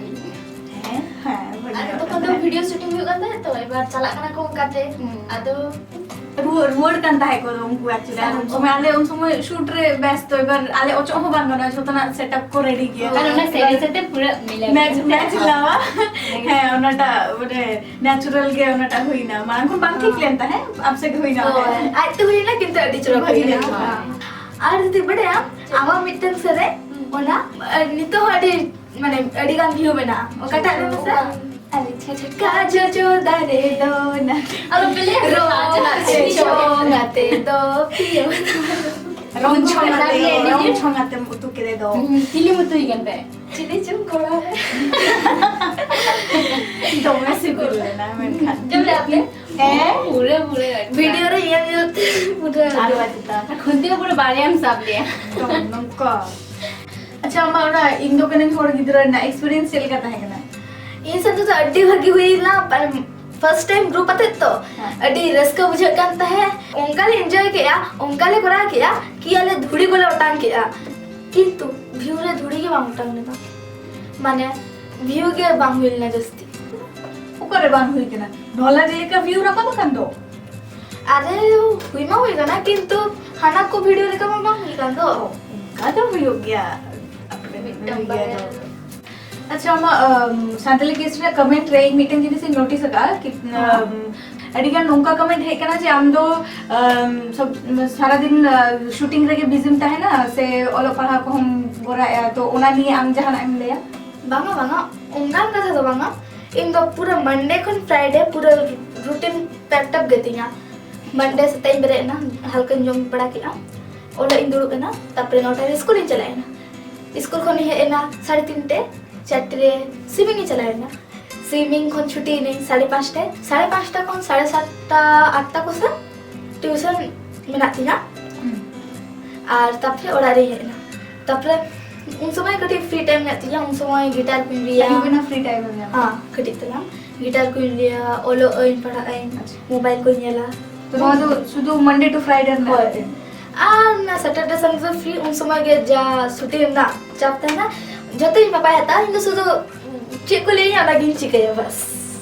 ᱦᱮᱸ, ᱦᱮᱸ, ᱵᱷᱟᱹᱜᱤ ᱟᱨ ᱧᱚᱜ ᱛᱚᱠᱷᱚᱱ ᱫᱚ ᱠᱟᱛᱷᱟ᱾ Video shooting ᱦᱩᱭᱩᱜ ᱠᱟᱱ ᱛᱟᱦᱮᱸ ᱛᱚ, ᱮᱵᱟᱨ ᱪᱟᱞᱟᱜ ᱠᱟᱱᱟ ᱠᱚ ᱚᱱᱠᱟᱛᱮ᱾ ᱦᱩᱸ᱾ ᱟᱫᱚ ᱨᱩᱣᱟᱹᱲ, ᱨᱩᱣᱟᱹᱲ ᱠᱟᱱ ᱛᱟᱦᱮᱸ ᱠᱚ ᱩᱱᱠᱩ actually᱾ ᱟᱨ ᱩᱱ ᱥᱚᱢᱚᱭ, ᱟᱞᱮ ᱩᱱ ᱥᱚᱢᱚᱭ shoot ᱨᱮ ᱵᱮᱥᱛᱚ, ᱮᱵᱟᱨ ᱟᱞᱮ ᱚᱪᱚᱜ ᱦᱚᱸ ᱵᱟᱝ ᱜᱟᱱᱚᱜᱼᱟ, ᱡᱷᱚᱛᱚᱱᱟᱜ setup ᱠᱚ ready ᱜᱮᱭᱟ᱾ ᱟᱨ ᱚᱱᱟ ᱥᱮᱨᱮᱧ ᱥᱟᱛᱮ ᱯᱩᱨᱟᱹ ᱢᱤᱞᱟᱹᱣ match, ᱠᱟᱱᱟ᱾ Match ᱞᱟᱣᱟ᱾ ᱦᱮᱸ᱾ ᱦᱮᱸ, ᱚᱱᱟᱴᱟᱜ ᱢᱟᱱᱮ natural ᱜᱮ ᱚᱱᱟᱴᱟᱜ ᱦᱩᱭᱱᱟ᱾ ᱢᱟᱲᱟᱝ ᱠᱷᱚᱱ ᱵᱟᱝ ᱴᱷᱤᱠ ᱞᱮᱱ ᱛᱟᱦᱮᱸᱫ, ᱟᱯᱥᱮ ᱜᱮ ᱦᱩᱭᱱᱟ᱾ ᱦᱳᱭ, ᱟᱡ ᱛᱮ ᱦᱩᱭᱱᱟ, ᱠᱤᱱᱛᱩ ᱟᱹᱰᱤ ᱪᱚᱨᱚᱠ ᱵᱷᱟᱹᱜᱤ ᱦᱩᱭᱱᱟ᱾ ᱜᱮ ᱦᱩᱭᱱᱟ᱾ ᱟᱨ ᱡᱩᱫᱤ ᱵᱟᱰᱟᱭᱟᱢ, ᱪᱮᱫ? ᱟᱢᱟᱜ ᱢᱤᱫᱴᱟᱝ ᱥᱮᱨᱮᱧ, ᱦᱩᱸ᱾ ᱚᱱᱟ, ᱟᱨ ᱱᱤᱛᱚᱜ ᱦᱚᱸ ᱟᱹᱰᱤ, ᱢᱟᱱᱮ, ᱟᱹᱰᱤ ᱜᱟᱱ view ᱢᱮᱱᱟᱜᱼᱟ᱾ ᱚᱠᱟᱴᱟᱜ ᱞᱟᱹᱭ ᱢᱮᱥᱮ? ᱚᱠᱟ? ᱟᱞᱮ ᱪᱷᱟᱴᱠᱟ ᱡᱚᱡᱚ ᱫᱟᱨᱮ ᱫᱚ ᱱᱟ-, ᱟᱞᱚ ᱯᱮ ᱞᱟᱹᱭᱟ, ᱨᱚᱲ ᱪᱟᱞᱟᱜ ᱪᱮ ᱪᱷᱚᱝ ᱟᱛᱮ ᱫᱚ ᱯᱤᱭᱳ᱾ ᱨᱚᱝ ᱪᱷᱚᱝ ᱟᱛᱮ, ᱨᱚᱝ ᱪᱷᱚᱝ ᱟᱛᱮᱢ ᱩᱛᱩ ᱠᱮᱫᱮ ᱫᱚ᱾ ᱦᱩᱸ, ᱪᱤᱞᱤᱢ ᱩᱛᱩᱭ ᱠᱟᱱ ᱛᱟᱦᱮᱸᱫ? ᱪᱤᱞᱤ ᱪᱚᱝ ᱠᱚᱲᱟ ᱨᱮ᱾ ᱫᱚᱢᱮ ᱥᱤᱵᱤᱞ ᱞᱮᱱᱟ ᱢᱮᱱᱠᱷᱟᱱ᱾ ᱡᱚᱢ ᱞᱮᱫᱟ ᱯᱮ? ᱦᱮᱸ᱾ ᱯᱩᱨᱟᱹ, ᱯᱩᱨᱟᱹ᱾ Video ᱨᱮ ᱧᱮᱞ ᱧᱮᱞ ᱛᱮ ᱯᱩᱨᱟᱹ᱾ ᱟᱨ ᱵᱟᱪᱮᱛᱟ᱾ ᱠᱷᱩᱱᱛᱤ ᱫᱚ ᱯᱩᱨᱟᱹ ᱵᱟᱨᱭᱟᱢ ᱥᱟᱵ ᱞᱮᱭᱟ᱾ ᱛᱚ, ᱱᱚᱝᱠᱟ᱾ ᱟᱪᱪᱷᱟ, ᱟᱢᱟᱜ ᱚᱱᱟ ᱤᱧ ᱫᱚ ᱠᱟᱹᱱᱟᱹᱧ ᱦᱚᱲ ᱜᱤᱫᱽᱨᱟᱹ ᱨᱮᱱᱟᱜ experience ᱪᱮᱫ ᱞᱮᱠᱟ ᱛᱟᱦᱮᱸ ᱠᱟᱱᱟ? ᱤᱧ ᱥᱟᱶ ᱛᱮᱫᱚ ᱟᱹᱰᱤ ᱵᱷᱟᱹᱜᱤ ᱦᱩᱭ ᱞᱮᱱᱟ, first time group ᱟᱛᱮᱫ ᱛᱚ᱾ ᱦᱮᱸ᱾ ᱟᱹᱰᱤ ᱨᱟᱹᱥᱠᱟᱹ ᱵᱩᱡᱷᱟᱹᱜ ᱠᱟᱱ ᱛᱟᱦᱮᱸᱫ, ᱚᱱᱠᱟ ᱞᱮ enjoy ᱠᱮᱜᱼᱟ, ᱚᱱᱠᱟ ᱞᱮ ᱠᱚᱨᱟᱣ ᱠᱮᱜᱼᱟ ᱠᱤ ᱟᱞᱮ ᱫᱷᱩᱲᱤ ᱠᱚᱞᱮ ᱚᱴᱟᱝ ᱠᱮᱜᱼᱟ, ᱠᱤᱱᱛᱩ view ᱨᱮ ᱫᱷᱩᱲᱤ ᱜᱮ ᱵᱟᱝ ᱚᱴᱟᱝ ᱞᱮᱱᱟ, ᱢᱟᱱᱮ view ᱜᱮ ᱵᱟᱝ ᱦᱩᱭ ᱞᱮᱱᱟ ᱡᱟᱹᱥᱛᱤ᱾ ᱚᱠᱟᱨᱮ ᱵᱟᱝ ᱦᱩᱭ ᱠᱟᱱᱟ? ᱰᱷᱚᱞᱟᱠ ᱞᱮᱠᱟ view ᱨᱟᱠᱟᱵ ᱟᱠᱟᱱ ᱫᱚ᱾ ᱟᱨᱮ, ᱦᱩᱭ ᱢᱟ ᱦᱩᱭ ᱠᱟᱱᱟ, ᱠᱤᱱᱛᱩ ᱦᱟᱱᱟ ᱠᱚ video ᱞᱮᱠᱟ ᱢᱟ ᱵᱟᱝ ᱦᱩᱭ ᱠᱟᱱ ᱫᱚ᱾ ᱚᱱᱠᱟ ᱫᱚ ᱦᱩᱭᱩᱜ ᱜᱮᱭᱟ᱾ ᱢᱤᱫᱴᱟᱝ ᱦᱩᱭᱩᱜ ᱜᱮᱭᱟ ᱵᱟᱨᱭᱟ᱾ ᱫᱚ᱾ ᱟᱪᱪᱷᱟ, ᱟᱢᱟᱜ, ᱟᱢ, ᱥᱟᱱᱛᱟᱞᱤ ᱠᱮᱥ ᱨᱮᱱᱟᱜ comment ᱨᱮ ᱤᱧ ᱢᱤᱫᱴᱟᱝ ᱡᱤᱱᱤᱥ ᱤᱧ notice ᱟᱠᱟᱫᱼᱟ ᱠᱤ, ᱦᱮᱸ᱾ ᱟᱢ, ᱟᱹᱰᱤ ᱜᱟᱱ ᱱᱚᱝᱠᱟ comment ᱦᱮᱡ ᱠᱟᱱᱟ ᱡᱮ ᱟᱢ ᱫᱚ, ᱟᱢ, ᱥᱚᱵ, ᱥᱟᱨᱟᱫᱤᱱ, ᱟ, shooting ᱨᱮᱜᱮ busyᱢ ᱛᱟᱦᱮᱱᱟ ᱥᱮ ᱚᱞᱚᱜ ᱯᱟᱲᱦᱟᱣ ᱠᱚᱦᱚᱸᱢ ᱠᱚᱨᱟᱣᱮᱫᱼᱟ? ᱛᱚ ᱚᱱᱟ ᱱᱤᱭᱮ ᱟᱢ ᱡᱟᱦᱟᱱᱟᱜ ᱮᱢ ᱞᱟᱹᱭᱟ? ᱵᱟᱝᱟ, ᱵᱟᱝᱟ, ᱚᱱᱠᱟᱱ ᱠᱟᱛᱷᱟ ᱫᱚ ᱵᱟᱝᱟ᱾ ᱤᱧ ᱫᱚ ᱯᱩᱨᱟᱹ Monday ᱠᱷᱚᱱ Friday ᱯᱩᱨᱟᱹ routine packed up ᱜᱮᱛᱤᱧᱟ᱾ Monday ᱥᱮᱛᱟᱜ ᱤᱧ ᱵᱮᱨᱮᱫ ᱮᱱᱟ, ᱦᱟᱞᱠᱟᱧ ᱡᱚᱢ ᱵᱟᱲᱟ ᱠᱮᱫᱼᱟ, ᱚᱞᱚᱜ ᱤᱧ ᱫᱩᱲᱩᱵ ᱮᱱᱟ, ᱛᱟᱨᱯᱚᱨᱮ ᱱᱚᱴᱟ ᱨᱮ ᱥᱠᱩᱞ ᱤᱧ ᱪᱟᱞᱟᱜ ᱮᱱᱟ᱾ ᱥᱠᱩᱞ ᱠᱷᱚᱱ ᱤᱧ ᱦᱮᱡ ᱮᱱᱟ ᱥᱟᱲᱮ ᱛᱤᱱᱴᱮ, ᱪᱟᱨᱴᱮ ᱨᱮ swimming ᱤᱧ ᱪᱟᱞᱟᱣ ᱮᱱᱟ᱾ Swimming ᱠᱷᱚᱱ ᱪᱷᱩᱴᱤ ᱮᱱᱟᱹᱧ ᱥᱟᱲᱮ ᱯᱟᱸᱪᱴᱟ, ᱥᱟᱲᱮ ᱯᱟᱸᱪᱴᱟ ᱠᱷᱚᱱ ᱥᱟᱲᱮ ᱥᱟᱛᱴᱟ ᱟᱴᱴᱟ ᱠᱚᱥᱮᱫ tuition ᱢᱮᱱᱟᱜ ᱛᱤᱧᱟ᱾ ᱦᱩᱸ᱾ ᱟᱨ ᱛᱟᱨᱯᱚᱨᱮ ᱚᱲᱟᱜ ᱨᱤᱧ ᱦᱮᱡ ᱮᱱᱟ᱾ ᱛᱟᱨᱯᱚᱨᱮ ᱩᱱ ᱥᱚᱢᱚᱭ ᱠᱟᱹᱴᱤᱡ free time ᱢᱮᱱᱟᱜ ᱛᱤᱧᱟ, ᱩᱱ ᱥᱚᱢᱚᱭ guitar ᱠᱚᱧ ᱨᱩᱭᱟ᱾ ᱟᱹᱭᱩᱵ ᱮᱱᱟ, free time ᱮᱢ ᱧᱟᱢᱟ᱾ ᱦᱮᱸ, ᱠᱟᱹᱴᱤᱡ ᱛᱟᱞᱟᱝ guitar ᱠᱚᱧ ᱨᱩᱭᱟ, ᱚᱞᱚᱜ ᱟᱹᱧ, ᱯᱟᱲᱦᱟᱜ ᱟᱹᱧ, ᱟᱪᱪᱷᱟ᱾ Mobile ᱠᱚᱧ ᱧᱮᱞᱟ᱾ ᱛᱚ ᱱᱚᱣᱟ ᱫᱚ ᱥᱩᱫᱷᱩ Monday to Friday ᱨᱮᱱᱟᱜ ᱦᱳᱭ᱾ Routine? ᱟᱨ ᱚᱱᱟ Saturday Sunday ᱫᱚ free, ᱩᱱ ᱥᱚᱢᱚᱭ ᱜᱮ ᱡᱟ ᱪᱷᱩᱴᱤ ᱨᱮᱱᱟᱜ ᱪᱟᱯ ᱛᱟᱦᱮᱱᱟ, ᱡᱚᱛᱚᱧ ᱵᱟᱯᱟᱭ ᱦᱟᱛᱟᱣᱟ, ᱤᱧ ᱫᱚ ᱥᱩᱫᱷᱩ ᱪᱮᱫ ᱠᱚ ᱞᱟᱹᱭᱟᱹᱧᱟ ᱚᱱᱟᱜᱤᱧ ᱪᱤᱠᱟᱹᱭᱟ ᱵᱟᱥ᱾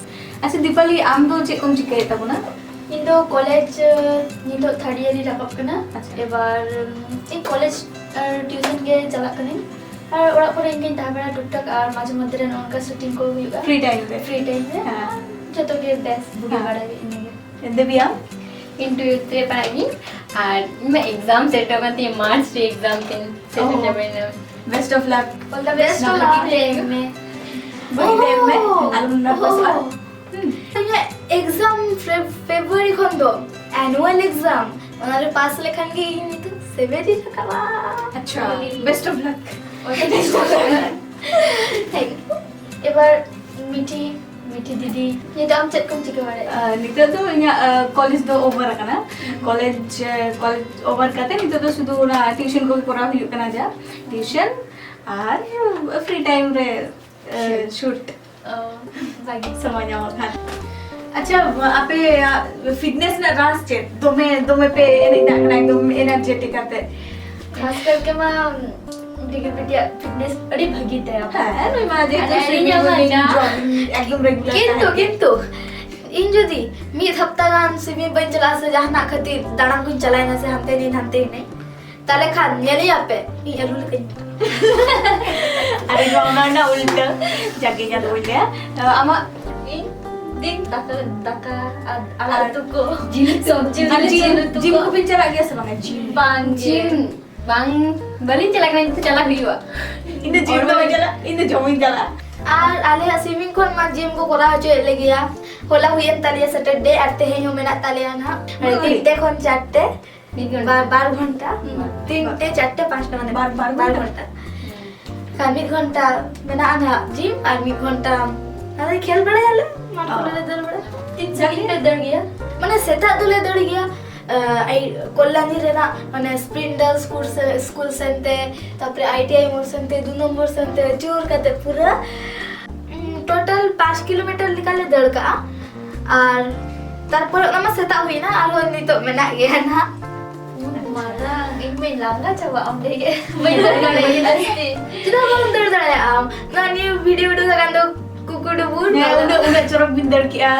ᱟᱪᱪᱷᱟ ᱫᱤᱯᱟᱞᱤ, ᱟᱢ ᱫᱚ ᱪᱮᱫ ᱠᱚᱢ ᱪᱤᱠᱟᱹᱭᱮᱫ ᱛᱟᱵᱚᱱᱟ? ᱤᱧ ᱫᱚ college, ᱟᱸ, ᱱᱤᱛᱚᱜ third year ᱤᱧ ᱨᱟᱠᱟᱵ ᱠᱟᱱᱟ᱾ ᱟᱪᱪᱷᱟ᱾ ᱮᱵᱟᱨ, ᱩᱸ, ᱤᱧ college, ᱟᱨ tuition ᱜᱮ ᱪᱟᱞᱟᱜ ᱠᱟᱹᱱᱟᱹᱧ᱾ ᱟᱨ ᱚᱲᱟᱜ ᱠᱚᱨᱮ ᱤᱧ ᱜᱤᱧ ᱛᱟᱦᱮᱸ ᱵᱟᱲᱟ ᱴᱩᱠ ᱴᱟᱠ, ᱟᱨ ᱢᱟᱡᱷᱮ ᱢᱚᱫᱽᱫᱷᱮ ᱨᱮ ᱱᱚᱜᱼᱚ ᱱᱚᱝᱠᱟ shooting ᱠᱚ ᱦᱩᱭᱩᱜᱼᱟ᱾ Free time ᱨᱮ? Free time ᱨᱮ᱾ ᱦᱮᱸ᱾ ᱟᱨ ᱡᱚᱛᱚ ᱜᱮ ᱵᱮᱥ ᱵᱩᱜᱤ ᱦᱮᱸ᱾ ᱵᱟᱲᱟ ᱜᱮ ᱤᱱᱟᱹᱜᱮ᱾ ᱫᱮᱵᱤ ᱟᱢ? ᱤᱧ twelfth ᱨᱮ ᱯᱟᱲᱦᱟᱜ ᱜᱤᱧ, ᱟᱨ ᱤᱧ ᱢᱟ exam ᱥᱮᱴᱮᱨᱚᱜ ᱠᱟᱱ ᱛᱤᱧᱟᱹ, March ᱨᱮ exam ᱛᱤᱧ, ᱥᱮᱴᱮᱨ ᱚ᱾ ᱪᱟᱵᱟᱭᱮᱱᱟ᱾ Best of luck. All the best. Best of luck. ᱵᱷᱟᱜᱤ ᱛᱮ ᱮᱢ ᱢᱮ᱾ ᱵᱷᱟᱜᱤ ᱛᱮ ᱮᱢ ᱢᱮ᱾ ᱚ᱾ ᱟᱞᱚᱢ nervous ᱚᱜᱼᱟ᱾ ᱚ᱾ ᱦᱩᱸ᱾ ᱤᱧᱟᱹᱜ exam Feb-, February ᱠᱷᱚᱱ ᱫᱚ annual exam, ᱚᱱᱟ ᱨᱮ pass ᱞᱮᱠᱷᱟᱱ ᱜᱮ ᱤᱧ ᱱᱤᱛᱚᱜ seven ᱨᱤᱧ ᱨᱟᱠᱟᱵᱟ᱾ ᱟᱪᱪᱷᱟ, best of luck. Thank you. ᱮᱵᱟᱨ ᱢᱤᱴᱷᱤ, ᱢᱤᱴᱷᱤ ᱫᱤᱫᱤ, ᱱᱤᱛᱚᱜ ᱟᱢ ᱪᱮᱫ ᱠᱚᱢ ᱪᱤᱠᱟᱹ ᱵᱟᱲᱟᱭᱮᱫᱟ? ᱟᱨ ᱱᱤᱛᱚᱜ ᱫᱚ ᱤᱧᱟᱹᱜ, ᱟᱨ, college ᱫᱚ over ᱟᱠᱟᱱᱟ᱾ ᱦᱩᱸ᱾ College, ᱟᱨ, college over ᱠᱟᱛᱮ ᱱᱤᱛᱚᱜ ᱫᱚ ᱥᱩᱫᱷᱩ ᱚᱱᱟ tuition ᱠᱚᱜᱮ ᱠᱚᱨᱟᱣ ᱦᱩᱭᱩᱜ ᱠᱟᱱᱟ ᱡᱟ᱾ Tuition, ᱟᱨ ᱯᱷᱨᱤ ᱴᱟᱭᱤᱢ ᱨᱮ ᱥᱩᱴ ᱚ, ᱵᱷᱟᱜᱤ᱾ ᱥᱚᱢᱚᱭ ᱧᱟᱢᱚᱜ ᱠᱷᱟᱱ᱾ ᱟᱪᱪᱷᱟ, ᱟᱯᱮ ᱯᱷᱤᱴᱱᱮᱥ ᱨᱮᱱᱟᱜ ᱨᱟᱡᱽ ᱪᱮᱫ? ᱫᱚᱢᱮ ᱫᱚᱢᱮ ᱯᱮ ᱮᱱᱮᱡ ᱫᱟᱲᱮᱭᱟᱜ ᱠᱟᱱᱟ, ᱮᱠᱫᱚᱢ ᱮᱱᱟᱨᱡᱮᱴᱤᱠ ᱠᱟᱛᱮ᱾ ᱠᱷᱟᱥ ᱠᱟᱨᱠᱮ ᱢᱟ ᱰᱤᱜᱤ ᱵᱤᱴᱤᱭᱟᱜ ᱯᱷᱤᱴᱱᱮᱥ ᱟᱹᱰᱤ ᱵᱷᱟᱹᱜᱤ ᱛᱟᱭᱟ᱾ ᱦᱮᱸ, ᱱᱩᱭ ᱢᱟ ᱡᱮᱦᱮᱛᱩ ᱟᱨ swimming ᱤᱧᱟᱹᱜ ᱢᱟ ᱡᱚᱜᱤᱝ ᱡᱟ- ᱡᱚᱜᱤᱝ ᱮᱠᱫᱚᱢ ᱨᱮᱜᱩᱞᱟᱨ᱾ ᱠᱤᱱᱛᱩ ᱠᱤᱱᱛᱩ ᱤᱧ ᱡᱩᱫᱤ ᱢᱤᱫ ᱦᱟᱯᱛᱟ ᱜᱟᱱ ᱥᱩᱭᱢᱤᱝ ᱵᱟᱹᱧ ᱪᱟᱞᱟᱜᱼᱟ ᱥᱮ ᱡᱟᱦᱟᱱᱟᱜ ᱠᱷᱟᱹᱛᱤᱨ ᱫᱟᱬᱟᱱ ᱠᱚᱧ ᱪᱟᱞᱟᱣᱮᱱᱟ ᱥᱮ ᱦᱟᱱᱛᱮ ᱱᱤᱧ ᱦᱟᱱᱛᱮ ᱱᱤᱧ, ᱛᱟᱦᱞᱮ ᱠᱷᱟᱱ ᱧᱮᱞᱤᱧᱟᱯᱮ ᱤᱧ ᱟᱹᱞᱩ ᱞᱮᱠᱟᱧ ᱢᱚᱴᱟᱜᱼᱟ᱾ ᱟᱨ ᱤᱧ ᱢᱟ ᱚᱱᱟ ᱨᱮᱱᱟᱜ ᱩᱞᱴᱟᱹ, ᱡᱟᱜᱮ ᱡᱟᱫᱩ ᱵᱚᱞᱮ᱾ ᱟᱢᱟᱜ ᱤᱧ ᱫᱤᱱ ᱫᱟᱠᱟ ᱫᱟᱠᱟ ᱟᱨ ᱟᱨ ᱟᱲᱟᱜ ᱩᱛᱩ ᱠᱚ, ᱡᱤᱞ ᱥᱚᱵᱡᱤ ᱟᱨ ᱡᱤᱞ ᱡᱤᱢ ᱩᱛᱩ ᱡᱤᱢ ᱠᱚ᱾ ᱠᱚᱵᱤᱱ ᱪᱟᱞᱟᱜ ᱜᱮᱭᱟ ᱥᱮ ᱵᱟᱝᱟ? ᱡᱤᱢ ᱵᱟᱝ ᱡᱤᱢ ᱵᱟᱝ ᱵᱟᱹᱞᱤᱧ ᱪᱟᱞᱟᱜ ᱠᱟᱱᱟ, ᱤᱧ ᱫᱚ ᱪᱟᱞᱟᱜ ᱦᱩᱭᱩᱜᱼᱟ᱾ ᱤᱧ ᱫᱚ ᱡᱤᱢ ᱫᱚ ᱵᱟᱹᱧ ᱪᱟᱞᱟᱜ, ᱤᱧ ᱫᱚ ᱡᱚᱢᱤᱧ ᱪᱟᱞᱟᱜᱼᱟ᱾ ᱟᱨ ᱟᱞᱮᱭᱟᱜ ᱥᱩᱭᱢᱤᱝ ᱠᱷᱚᱱ ᱢᱟ ᱡᱤᱢ ᱠᱚ ᱠᱚᱨᱟᱣ ᱦᱚᱪᱚᱭᱮᱫ ᱞᱮᱜᱮᱭᱟ᱾ ᱦᱚᱞᱟ ᱦᱩᱭᱮᱱ ᱛᱟᱞᱮᱭᱟ ᱥᱮᱴᱟᱨᱰᱮ ᱟᱨ ᱛᱮᱦᱮᱧ ᱦᱚᱸ ᱢᱮᱱᱟᱜ ᱛᱟᱞᱮᱭᱟ ᱱᱟᱦᱟᱜ᱾ ᱢᱟᱱᱮ ᱦᱳᱭ᱾ ᱛᱤᱱᱴᱮ ᱠᱷᱚᱱ ᱪᱟᱨᱴᱮ᱾ ᱢᱤᱫ ᱜᱷᱚᱱᱴᱟ᱾ ᱵᱟᱨ ᱵᱟᱨ ᱜᱷᱚᱱᱴᱟ᱾ ᱵᱟᱨ᱾ ᱛᱤᱱᱴᱮ ᱪᱟᱨᱴᱮ ᱯᱟᱸᱪᱴᱟ ᱢᱟᱱᱮ ᱵᱟᱨ, ᱵᱟᱨ ᱵᱟᱨ ᱜᱷᱚᱱᱴᱟ᱾ ᱜᱷᱚᱱᱴᱟ᱾ ᱠᱷᱟᱱ ᱢᱤᱫ ᱜᱷᱚᱱᱴᱟ ᱢᱮᱱᱟᱜᱼᱟ ᱱᱟᱦᱟᱜ ᱡᱤᱢ ᱟᱨ ᱢᱤᱫ ᱜᱷᱚᱱᱴᱟ ᱟᱫᱚ ᱠᱷᱮᱞ ᱵᱟᱲᱟᱭᱟᱞᱮ, ᱢᱟᱴᱷ ᱠᱚᱨᱮ ᱞᱮ ᱫᱟᱹᱲ ᱵᱟᱲᱟᱭᱟ᱾ ᱛᱤᱱ ᱥᱟᱺᱜᱤᱧ ᱯᱮ ᱫᱟᱹᱲ ᱜᱮᱭᱟ? ᱢᱟᱱᱮ ᱥᱮᱛᱟᱜ ᱫᱚᱞᱮ ᱫᱟᱹᱲ ᱜᱮᱭᱟ, ᱟᱭ ᱠᱚᱞᱞᱟᱱᱤ ᱨᱮᱱᱟᱜ ᱢᱟᱱᱮ ᱥᱯᱨᱤᱱᱰᱟᱞ ᱥᱠᱩᱞ ᱥᱮ ᱥᱠᱩᱞ ᱥᱮᱱᱛᱮ, ᱛᱟᱯᱚᱨᱮ ᱟᱭ ᱴᱤ ᱟᱭ ᱢᱳᱲ ᱥᱮᱱᱛᱮ, ᱫᱩ ᱱᱚᱢᱵᱚᱨ ᱥᱮᱱᱛᱮ ᱡᱳᱨ ᱠᱟᱛᱮ ᱯᱩᱨᱟᱹ ᱴᱳᱴᱟᱞ ᱯᱟᱸᱪ ᱠᱤᱞᱳᱢᱤᱴᱟᱨ ᱞᱮᱠᱟᱞᱮ ᱫᱟᱹᱲ ᱠᱟᱜᱼᱟ᱾ ᱟᱨ ᱛᱟᱨᱯᱚᱨᱮ ᱚᱱᱟ ᱢᱟ ᱥᱮᱛᱟᱜ ᱦᱩᱭᱱᱟ, ᱟᱨᱦᱚᱸ ᱱᱤᱛᱚᱜ ᱢᱮᱱᱟᱜ ᱜᱮᱭᱟ ᱱᱟᱦᱟᱜ᱾ ᱢᱟᱨᱟᱝ, ᱤᱧ ᱢᱟᱧ ᱞᱟᱸᱜᱟ ᱪᱟᱵᱟᱜ ᱚᱸᱰᱮ ᱜᱮ᱾ ᱵᱟᱹᱧ ᱫᱟᱹᱲ ᱫᱟᱲᱮᱭᱟᱜᱼᱟ ᱡᱟᱹᱥᱛᱤ᱾ ᱪᱮᱫᱟᱜ ᱵᱟᱢ ᱫᱟᱹᱲ ᱫᱟᱲᱮᱭᱟᱜᱼᱟ ᱟᱢ? ᱱᱚᱣᱟ ᱱᱤᱭᱩ ᱵᱷᱤᱰᱤᱭᱳ ᱩᱰᱩᱠ ᱟᱠᱟᱱ ᱫᱚ ᱠᱩᱠᱩ ᱰᱩᱵᱩᱨ᱾ ᱦᱮᱸ, ᱩᱱᱟᱹᱜ ᱩᱱᱟᱹᱜ ᱪᱚᱨᱚᱠ ᱵᱤᱱ ᱫᱟᱹᱲ ᱠᱮᱜᱼᱟ,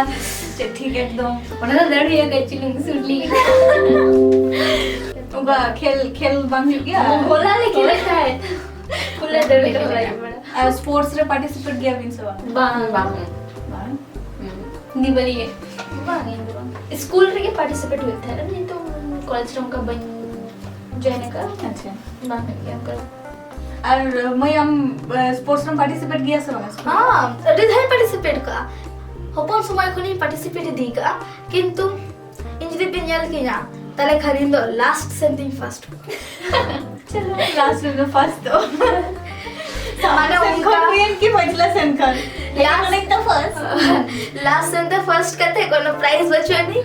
ᱪᱮᱫ ᱴᱷᱤᱠ ᱮᱠᱫᱚᱢ᱾ ᱚᱱᱟ ᱫᱚ ᱫᱟᱹᱲ ᱦᱩᱭᱩᱜᱼᱟ ᱠᱟᱹᱡ ᱪᱩᱞᱩᱝ ᱥᱩᱨ ᱞᱟᱹᱜᱤᱫ᱾ ᱚᱱᱠᱟ ᱠᱷᱮᱞ ᱠᱷᱮᱞ ᱵᱟᱝ ᱦᱩᱭᱩᱜ ᱜᱮᱭᱟ? ᱦᱚᱞᱟ ᱞᱮ ᱠᱷᱮᱞᱮᱫ ᱛᱟᱦᱮᱸᱫ᱾ ᱠᱷᱩᱞᱟᱹ ᱫᱟᱹᱲ ᱠᱚ ᱦᱚᱞᱟ ᱟᱹᱭᱩᱵ ᱵᱮᱲᱟ᱾ ᱟᱨ ᱥᱯᱳᱨᱴᱥ ᱨᱮ ᱯᱟᱨᱴᱤᱥᱤᱯᱮᱴ ᱜᱮᱭᱟᱵᱤᱱ ᱥᱮ ᱵᱟᱝ? ᱵᱟᱝ, ᱵᱟᱝ᱾ ᱵᱟᱝ? ᱫᱤᱣᱟᱞᱤ ᱜᱮ᱾ ᱵᱟᱝ, ᱤᱧ ᱫᱚ ᱵᱟᱝ᱾ ᱥᱠᱩᱞ ᱨᱮᱜᱮ ᱯᱟᱨᱴᱤᱥᱤᱯᱮᱴ ᱦᱩᱭᱩᱜ ᱛᱟᱦᱮᱸᱫ, ᱱᱤᱛᱚᱝ ᱠᱚᱞᱮᱡᱽ ᱨᱮ ᱚᱱᱠᱟ ᱵᱟᱹᱧ ᱡᱚᱭᱮᱱ ᱟᱠᱟᱫᱼᱟ᱾ ᱟᱪᱪᱷᱟ᱾ ᱵᱟᱝ ᱦᱩᱭᱩᱜ ᱜᱮᱭᱟ ᱚᱱᱠᱟ᱾ ᱟᱨ ᱢᱟᱹᱭ, ᱟᱢ ᱥᱯᱳᱨᱴᱥ ᱨᱮᱢ ᱯᱟᱨᱴᱤᱥᱤᱯᱮᱴ ᱜᱮᱭᱟ ᱥᱮ ᱵᱟᱝ ᱥᱠᱩᱞ ᱨᱮ? ᱦᱚᱸ, ᱟᱹᱰᱤ ᱫᱷᱟᱣ ᱯᱟᱨᱴᱤᱥᱤᱯᱮᱴ ᱠᱟᱜᱼᱟ᱾ ᱦᱚᱯᱚᱱ ᱥᱚᱢᱚᱭ ᱠᱷᱚᱱᱤᱧ ᱯᱟᱨᱴᱤᱥᱤᱯᱮᱴ ᱤᱫᱤ ᱠᱟᱜᱼᱟ, ᱠᱤᱱᱛᱩ ᱤᱧ ᱡᱩᱫᱤ ᱯᱮ ᱧᱮᱞ ᱠᱤᱧᱟ, ᱛᱟᱦᱞᱮ ᱠᱷᱟᱱ ᱤᱧ ᱫᱚ ᱞᱟᱥᱴ ᱥᱮᱱ ᱛᱤᱧ ᱯᱷᱟᱥᱴ᱾ ᱪᱚᱞᱚ, ᱞᱟᱥᱴ ᱨᱮᱫᱚ ᱯᱷᱟᱥᱴ ᱫᱚ᱾ ᱢᱟᱱᱮ ᱥᱮᱱ ᱚᱱᱠᱟ ᱠᱷᱚᱱ ᱦᱩᱭᱮᱱ ᱠᱤ ᱯᱟᱪᱷᱞᱟ ᱥᱮᱱ ᱠᱷᱚᱱ? ᱞᱟᱥᱴ ᱚᱱᱮ ᱛᱚ ᱯᱷᱟᱥᱴ᱾ ᱞᱟᱥᱴ ᱥᱮᱱ ᱛᱮ ᱯᱷᱟᱥᱴ ᱠᱟᱛᱮ ᱠᱳᱱᱳ ᱯᱨᱟᱭᱤᱡᱽ ᱵᱟᱹᱪᱩᱜ ᱟᱹᱱᱤᱡ᱾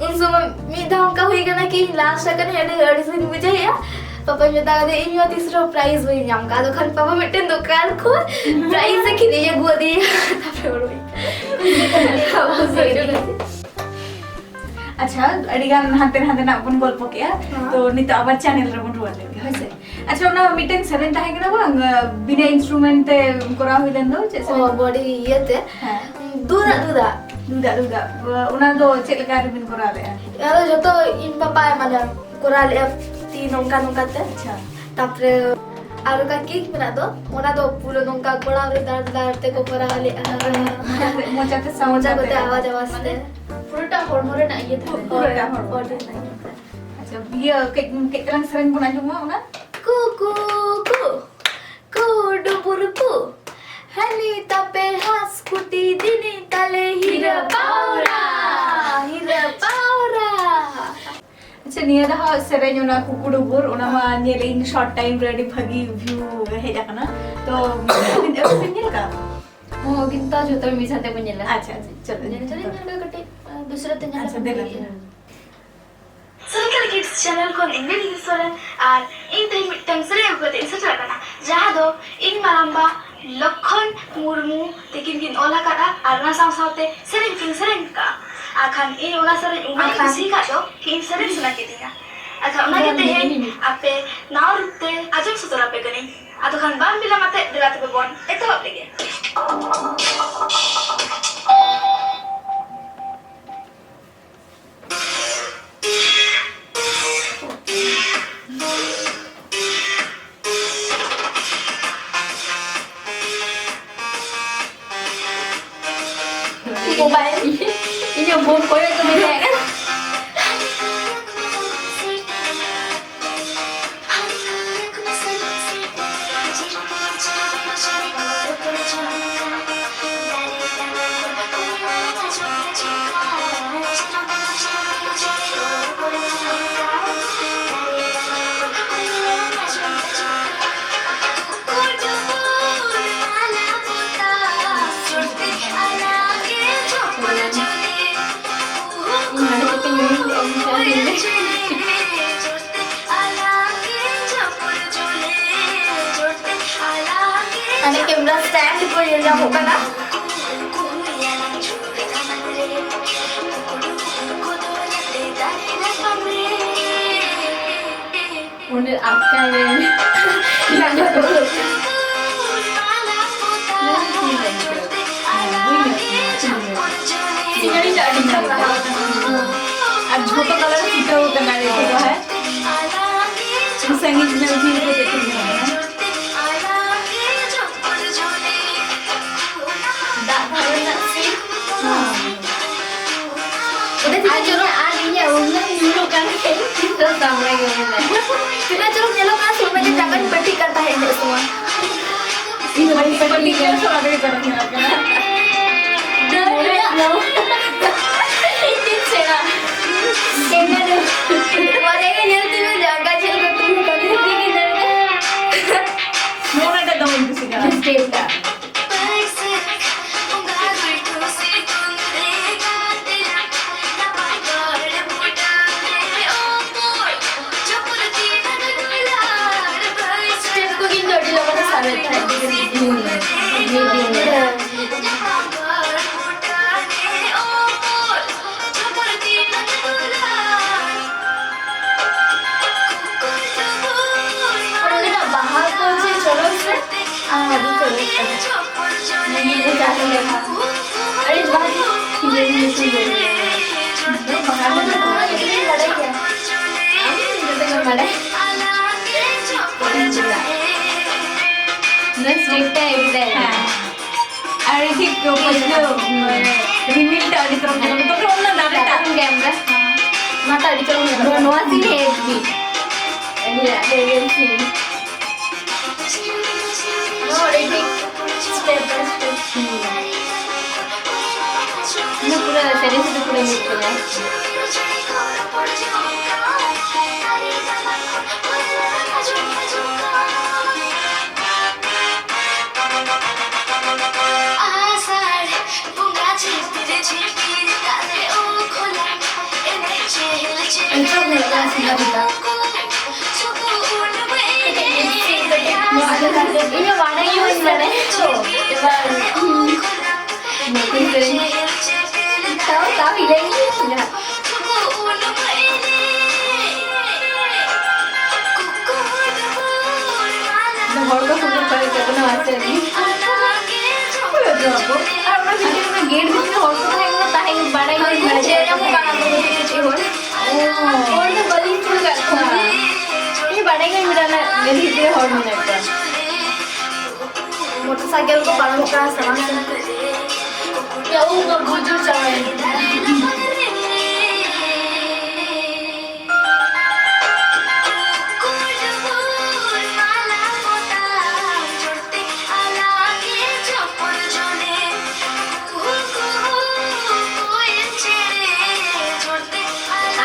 ᱩᱱ ᱥᱚᱢᱚᱭ ᱢᱤᱫ ᱫᱷᱟᱣ ᱚᱱᱠᱟ ᱦᱩᱭ ᱠᱟᱱᱟ ᱠᱤ ᱤᱧ ᱞᱟᱥᱴ ᱟᱠᱟᱱᱟᱹᱧ, ᱟᱹᱰᱤ ᱟᱹᱲᱤᱥ ᱜᱤᱧ ᱵᱩᱡᱷᱟᱹᱣᱮᱫᱼᱟ᱾ ᱯᱟᱯᱟᱧ ᱢᱮᱛᱟ ᱫᱮᱭᱟ, ᱤᱧ ᱦᱚᱸ ᱛᱤᱥ ᱨᱮᱦᱚᱸ prize ᱵᱟᱹᱧ ᱧᱟᱢ ᱠᱟᱜᱼᱟ᱾ ᱟᱫᱚ ᱠᱷᱟᱱ ᱯᱟᱯᱟ ᱢᱤᱫᱴᱮᱱ ᱫᱚᱠᱟᱱ ᱠᱷᱚᱱ prize ᱮ ᱠᱤᱨᱤᱧ ᱟᱹᱜᱩ ᱟᱫᱤᱧᱟ᱾ ᱛᱟᱯᱚᱨᱮ ᱚᱲᱟᱜ ᱤᱧ ᱟᱪᱪᱷᱟ, ᱟᱹᱰᱤ ᱜᱟᱱ ᱦᱟᱱᱛᱮ ᱱᱟᱛᱮᱱᱟᱜ ᱵᱚᱱ ᱜᱚᱞᱯᱚ ᱠᱮᱜᱼᱟ᱾ ᱦᱮᱸ᱾ ᱛᱚ ᱱᱤᱛᱚᱜ ᱟᱵᱟᱨ channel ᱨᱮᱵᱚᱱ ᱨᱩᱣᱟᱹᱲ ᱞᱮᱱ ᱜᱮ, ᱦᱳᱭ ᱥᱮ? ᱟᱪᱪᱷᱟ, ᱚᱱᱟ ᱢᱤᱫᱴᱮᱱ ᱥᱮᱨᱮᱧ ᱛᱟᱦᱮᱸ ᱠᱟᱱᱟ ᱵᱟᱝ, ᱵᱤᱱᱟᱹ instrument ᱛᱮ ᱠᱚᱨᱟᱣ ᱦᱩᱭ ᱞᱮᱱ ᱫᱚ, ᱪᱮᱫ ᱚ, ᱥᱮᱨᱮᱧ? Body ᱤᱭᱟᱹᱛᱮ᱾ ᱦᱮᱸ᱾ ᱫᱩᱫᱟᱜ ᱫᱩᱫᱟᱜ᱾ ᱫᱩᱫᱟᱜ ᱫᱩᱫᱟᱜ᱾ ᱚᱱᱟ ᱫᱚ ᱪᱮᱫ ᱞᱮᱠᱟ ᱨᱮᱵᱤᱱ ᱠᱚᱨᱟᱣ ᱞᱮᱜᱼᱟ? ᱚᱱᱟ ᱫᱚ ᱡᱚᱛᱚ ᱤᱧ ᱯᱟᱯᱟ ᱢᱟᱱᱮ ᱠᱚᱨᱟᱣ ᱞᱮᱜᱼᱟ, ᱛᱤ ᱱᱚᱝᱠᱟ ᱱᱚᱝᱠᱟ ᱛᱮ᱾ ᱟᱪᱪᱷᱟ᱾ ᱛᱟᱯᱚᱨᱮ ᱟᱨ ᱚᱠᱟ kick ᱢᱮᱱᱟᱜ ᱫᱚ, ᱚᱱᱟ ᱫᱚ ᱯᱩᱨᱟᱹ ᱱᱚᱝᱠᱟ ᱠᱚᱲᱟ ᱦᱩᱲᱩ ᱫᱟᱲ ᱫᱟᱲ ᱛᱮᱠᱚ ᱠᱚᱨᱟᱣ ᱞᱮᱜᱼᱟ᱾ ᱢᱚᱪᱟᱛᱮ, ᱢᱚᱪᱟᱛᱮ sound ᱢᱚᱪᱟ ᱠᱚᱛᱮ ᱠᱟᱛᱮ᱾ ᱟᱣᱟᱡ ᱟᱣᱟᱡ ᱛᱮ᱾ ᱯᱩᱨᱟᱹᱴᱟ ᱦᱚᱲᱢᱚ ᱨᱮᱱᱟᱜ ᱤᱭᱟᱹ ᱛᱟᱦᱮᱸ ᱞᱮᱱᱟ᱾ ᱯᱩᱨᱟᱹᱴᱟ ᱦᱚᱲᱢᱚ᱾ Body ᱨᱮᱱᱟᱜ ᱤᱭᱟᱹ ᱛᱟᱦᱮᱸ ᱞᱮᱱᱟ᱾ ᱟᱪᱪᱷᱟ, ᱤᱭᱟᱹ ᱠᱟᱹᱡ, ᱠᱟᱹᱡ ᱛᱟᱞᱟᱝ ᱥᱮᱨᱮᱧ ᱵᱚᱱ ᱟᱸᱡᱚᱢᱟ ᱚᱱᱟ᱾ ᱠᱩ ᱠᱩ ᱠᱩ, ᱠᱩ ᱰᱩᱵᱩᱨ ᱠᱩ, ᱦᱟᱹᱱᱤ ᱛᱟᱯᱮ ᱦᱟᱸᱥ ᱠᱩᱴᱤ, ᱫᱤᱱᱤ ᱛᱟᱞᱮ ᱦᱤᱨᱟᱹ ᱯᱟᱣᱨᱟ, ᱦᱤᱨᱟᱹ ᱯᱟᱣᱨᱟ᱾ ᱟᱪᱪᱷᱟ, ᱱᱤᱭᱟᱹ ᱫᱷᱟᱣ ᱥᱮᱨᱮᱧ ᱚᱱᱟ ᱠᱩᱠᱩ ᱰᱩᱵᱩᱨ, ᱚᱱᱟ ᱢᱟ ᱧᱮᱞ ᱤᱧ short time ᱨᱮ ᱟᱹᱰᱤ ᱵᱷᱟᱹᱜᱤ view ᱦᱮᱡ ᱟᱠᱟᱱᱟ᱾ ᱛᱚ ᱟᱹᱵᱤᱱ, ᱟᱹᱵᱤᱱ ᱵᱤᱱ ᱧᱮᱞ ᱠᱟᱜᱼᱟ? ᱦᱚᱸ, ᱠᱤᱱᱛᱩ ᱡᱷᱚᱛᱚ ᱢᱤᱫ ᱥᱟᱶᱛᱮ ᱵᱚᱱ ᱧᱮᱞᱟ᱾ ᱟᱪᱪᱷᱟ, ᱟᱪᱪᱷᱟ, ᱪᱚᱞᱚ, ᱧᱮᱞ ᱧᱮᱞ ᱪᱚᱞᱚ, ᱪᱚᱞᱚ᱾ ᱧᱮᱞ ᱠᱟᱹᱴᱤᱡ, ᱟᱸ, ᱫᱩᱥᱨᱟᱹ ᱛᱮ ᱧᱮᱞ ᱟᱪᱪᱷᱟ, ᱞᱮᱠᱷᱟᱱ ᱫᱮᱞᱟ, ᱵᱷᱟᱹᱜᱤᱜᱼᱟ᱾ ᱫᱮᱞᱟ᱾ ᱥᱟᱱᱛᱟᱲ Kids channel ᱠᱷᱚᱱ ᱤᱧ ᱵᱤᱞᱤ ᱥᱚᱨᱮᱱ ᱟᱨ ᱤᱧ ᱛᱮᱦᱮᱧ ᱢᱤᱫᱴᱟᱝ ᱥᱮᱨᱮᱧ ᱟᱹᱜᱩ ᱠᱟᱛᱮ ᱤᱧ ᱥᱮᱴᱮᱨ ᱟᱠᱟᱱᱟ, ᱡᱟᱦᱟᱸ ᱫᱚ ᱤᱧ ᱢᱟᱨᱟᱝᱵᱟ ᱞᱚᱠᱷᱚᱱ ᱢᱩᱨᱢᱩ ᱛᱤᱠᱤᱱ ᱠᱤᱱ ᱚᱞ ᱟᱠᱟᱫᱼᱟ ᱟᱨ ᱚᱱᱟ ᱥᱟᱶ ᱥᱟᱶᱛᱮ ᱥᱮᱨᱮᱧ ᱠᱤᱱ ᱥᱮᱨᱮᱧ ᱟᱠᱟᱫᱼᱟ᱾ ᱟᱨ ᱠᱷᱟᱱ ᱤᱧ ᱚᱱᱟ ᱥᱮᱨᱮᱧ ᱩᱱᱟᱹᱜ ᱤᱧ ᱟᱨ ᱠᱷᱟᱱ ᱠᱩᱥᱤ ᱟᱠᱟᱫ ᱫᱚ ᱤᱧ ᱥᱮᱨᱮᱧ ᱥᱟᱱᱟ ᱠᱤᱫᱤᱧᱟ᱾ ᱟᱨ ᱠᱷᱟᱱ ᱚᱱᱟᱜᱮ ᱵᱟᱝ, ᱛᱮᱦᱮᱧ ᱤᱧ ᱟᱯᱮ ᱱᱟᱣᱟ ᱨᱩᱯ ᱛᱮ ᱟᱸᱡᱚᱢ ᱥᱚᱫᱚᱨ ᱟᱯᱮ ᱠᱟᱹᱱᱟᱹᱧ᱾ ᱟᱫᱚ ᱠᱷᱟᱱ ᱵᱟᱝ ᱵᱤᱞᱚᱢ ᱟᱛᱮ ᱫᱮᱞᱟ ᱛᱚᱵᱮ ᱵᱚᱱ ᱮᱛᱚᱦᱚᱵ ᱞᱮᱜᱮ᱾ Mobile. Inyong phone ko yung tumingin. Camera stand ᱠᱚ ᱧᱮᱞ ᱧᱟᱢᱚᱜ ᱠᱟᱱᱟ᱾ ᱚᱸᱰᱮ ᱟᱴᱠᱟᱭᱮᱱ᱾ ᱥᱤᱱᱟᱨᱤ ᱫᱚ ᱟᱹᱰᱤ ᱪᱮᱦᱨᱟ ᱟᱨ ᱡᱷᱚᱛᱚ ᱠᱟᱞᱟᱨ ᱯᱷᱩᱴᱟᱹᱣ ᱠᱟᱱᱟ ᱱᱤᱛᱚᱜ ᱫᱚ, ᱦᱮᱸ? ᱥᱟᱺᱜᱤᱧ ᱧᱮᱞ ᱴᱷᱤᱠ ᱠᱟᱛᱮ ᱴᱷᱤᱠ ᱧᱟᱢᱚᱜᱼᱟ᱾ ᱫᱟᱜ ᱫᱷᱟᱨᱮ ᱨᱮᱱᱟᱜ ᱥᱤᱱ᱾ ᱚᱸᱰᱮ ᱟᱨ ᱤᱧᱟᱹᱜ, ᱟᱨ ᱤᱧᱟᱹᱜ ᱩᱱᱟᱹᱜ ᱧᱩᱨᱩᱜ ᱠᱟᱱ ᱛᱟᱦᱮᱸ, ᱤᱧ ᱫᱚ ᱥᱟᱢᱲᱮ ᱜᱮ ᱢᱮᱱᱟᱭ᱾ ᱛᱤᱱᱟᱹᱜ ᱪᱚᱨᱚᱠ ᱧᱮᱞᱚᱜ ᱠᱟᱱᱟ, ᱥᱚᱢᱚᱭ ᱨᱮ ᱪᱟᱵᱟᱧ ᱯᱟᱹᱴᱤᱜ ᱠᱟᱱ ᱛᱟᱦᱮᱸᱫ ᱤᱧᱟᱹᱜ ᱥᱚᱢᱚᱭ᱾ ᱤᱧ ᱫᱚ ᱵᱟᱹᱧ ᱯᱟᱹᱴᱤᱜ ᱠᱟᱱᱟ, ᱥᱚᱢᱚᱭ ᱨᱮ ᱪᱟᱵᱟᱧ ᱧᱮᱞᱚᱜ ᱠᱟᱱᱟ᱾ ᱫᱟᱹᱲ ᱨᱮᱭᱟᱜ ᱫᱚ᱾ ᱤᱧ ᱛᱤᱧ ᱥᱮᱬᱟ᱾ ᱱᱚᱣᱟ ᱡᱟᱭᱜᱟ ᱧᱮᱞ ᱛᱤᱧ ᱢᱮ, ᱡᱟᱸᱜᱟ ᱡᱷᱟᱹᱞ ᱠᱟᱛᱮ ᱤᱧ ᱠᱟᱹᱢᱤ ᱛᱤᱧ ᱫᱟᱹᱲ ᱨᱮ᱾ ᱱᱚᱣᱟ ᱢᱤᱫᱴᱮᱱ ᱫᱚᱢᱮᱧ ᱠᱩᱥᱤᱭᱟᱜᱼᱟ᱾ ᱥᱴᱮᱯ ᱴᱟ᱾ ᱥᱴᱮᱯ ᱠᱚ ᱠᱤᱱᱛᱩ ᱟᱹᱰᱤ ᱞᱚᱜᱚᱱ ᱮ ᱥᱟᱵᱮᱫ ᱛᱟᱦᱮᱸᱫ᱾ ᱦᱩᱸ᱾ ᱢᱤᱫ ᱫᱤᱱ ᱨᱮ᱾ ᱟᱨ ᱚᱸᱰᱮᱱᱟᱜ ᱵᱟᱦᱟ ᱠᱚ ᱡᱮ ᱪᱚᱨᱚᱠ ᱥᱮ, ᱟᱨ ᱟᱹᱰᱤ ᱪᱚᱨᱚᱠ ᱠᱟᱱᱟ᱾ ᱟᱹᱰᱤ ᱵᱟᱦᱟ ᱠᱚ ᱠᱷᱤᱞᱟᱹᱣ ᱜᱮ ᱠᱷᱤᱞᱟᱹᱣ ᱜᱮ᱾ ᱵᱟᱦᱟ ᱠᱚ ᱡᱚᱛᱚ ᱦᱚᱲ ᱡᱚᱛᱚ ᱜᱮᱧ ᱵᱟᱰᱟᱭ ᱜᱮᱭᱟ᱾ ᱟᱢ ᱡᱚᱛᱚ ᱜᱮᱢ ᱵᱟᱰᱟᱭ᱾ ᱱᱚᱣᱟ ᱥᱴᱮᱯ ᱴᱟ ᱮᱠᱫᱚᱢ᱾ ᱦᱮᱸ᱾ ᱟᱨ ᱴᱷᱤᱠ ᱯᱟᱹᱪᱷᱞᱟᱹ, ᱢᱟᱱᱮ, ᱨᱤᱢᱤᱞ ᱴᱟ ᱟᱹᱰᱤ ᱪᱚᱨᱚᱠ ᱧᱮᱞᱚᱜ ᱠᱟᱱᱟ᱾ ᱛᱚᱵᱮ ᱚᱱᱟ ᱫᱟᱨᱮ ᱴᱟ᱾ ᱫᱟᱨᱮ ᱴᱟ᱾ ᱱᱚᱣᱟ ᱴᱟ ᱟᱹᱰᱤ ᱪᱚᱨᱚᱠ ᱧᱮᱞᱚᱜ ᱠᱟᱱᱟ᱾ ᱱᱚᱣᱟ ᱥᱤᱱ ᱦᱮᱡ ᱮᱱ ᱜᱮ᱾ ᱟᱹᱰᱤ ᱨᱮᱭᱟᱲ ᱜᱮ ᱥᱤᱱ᱾ ᱱᱚᱣᱟ ᱟᱹᱰᱤ ᱴᱷᱤᱠ step by step ᱥᱤᱱ᱾ ᱤᱧ ᱫᱚ ᱯᱩᱨᱟᱹ ᱥᱮᱨᱮᱧ ᱥᱟᱛᱮ ᱯᱩᱨᱟᱹ ᱢᱤᱫ ᱠᱮᱫᱟ᱾ ᱤᱧ ᱦᱚᱸ ᱵᱟᱰᱟᱭ ᱜᱮ ᱵᱟᱹᱧ ᱢᱟᱱᱮ ᱛᱚ ᱮᱵᱟᱨ ᱱᱚᱛᱩᱱ ᱥᱮᱨᱮᱧ ᱛᱟᱣ ᱛᱟᱣ ᱦᱤᱞᱟᱹᱭ ᱜᱮ ᱦᱩᱭᱩᱜᱼᱟ᱾ ᱦᱚᱲ ᱠᱚ ᱥᱩᱫᱷᱩ ᱠᱚᱭᱚᱜ ᱠᱟᱜ ᱠᱟᱱᱟ ᱢᱟᱥᱮ ᱟᱹᱰᱤ ᱦᱩᱭᱩᱜ ᱜᱮᱭᱟ ᱵᱟᱵᱩ᱾ ᱟᱨ ᱚᱱᱟ ᱵᱷᱤᱛᱤᱨ ᱨᱮ ᱜᱮᱴ ᱵᱷᱤᱛᱤᱨ ᱨᱮ ᱦᱚᱲ ᱠᱚ ᱛᱟᱦᱮᱸ ᱠᱟᱱᱟ, ᱛᱟᱦᱮᱸ ᱵᱟᱲᱟᱭ ᱜᱮ ᱵᱟᱲᱟᱭ ᱪᱮᱫ ᱦᱚᱸ ᱵᱟᱝ ᱪᱮᱫ ᱦᱚᱲ᱾ ᱦᱚᱲ ᱫᱚ ᱵᱟᱹᱞᱤᱧ ᱠᱩᱞ ᱠᱟᱜ ᱠᱚᱣᱟ᱾ ᱤᱧ ᱵᱟᱲᱟᱭ ᱜᱮ ᱢᱮᱱᱟᱜᱼᱟ ᱜᱟᱹᱰᱤ ᱵᱷᱤᱛᱤᱨ ᱨᱮ ᱦᱚᱲ ᱢᱮᱱᱟᱜ ᱠᱚᱣᱟ᱾ ᱢᱚᱴᱚᱨ ᱥᱟᱭᱠᱮᱞ ᱠᱚ ᱯᱟᱨᱚᱢᱚᱜ ᱠᱟᱱᱟ ᱥᱟᱢᱟᱝ ᱥᱮᱱ ᱠᱷᱚᱱ᱾ ᱭᱟ, ᱩᱵ ᱢᱟ ᱵᱩᱡᱩᱨ ᱪᱟᱵᱟᱭᱮᱱ᱾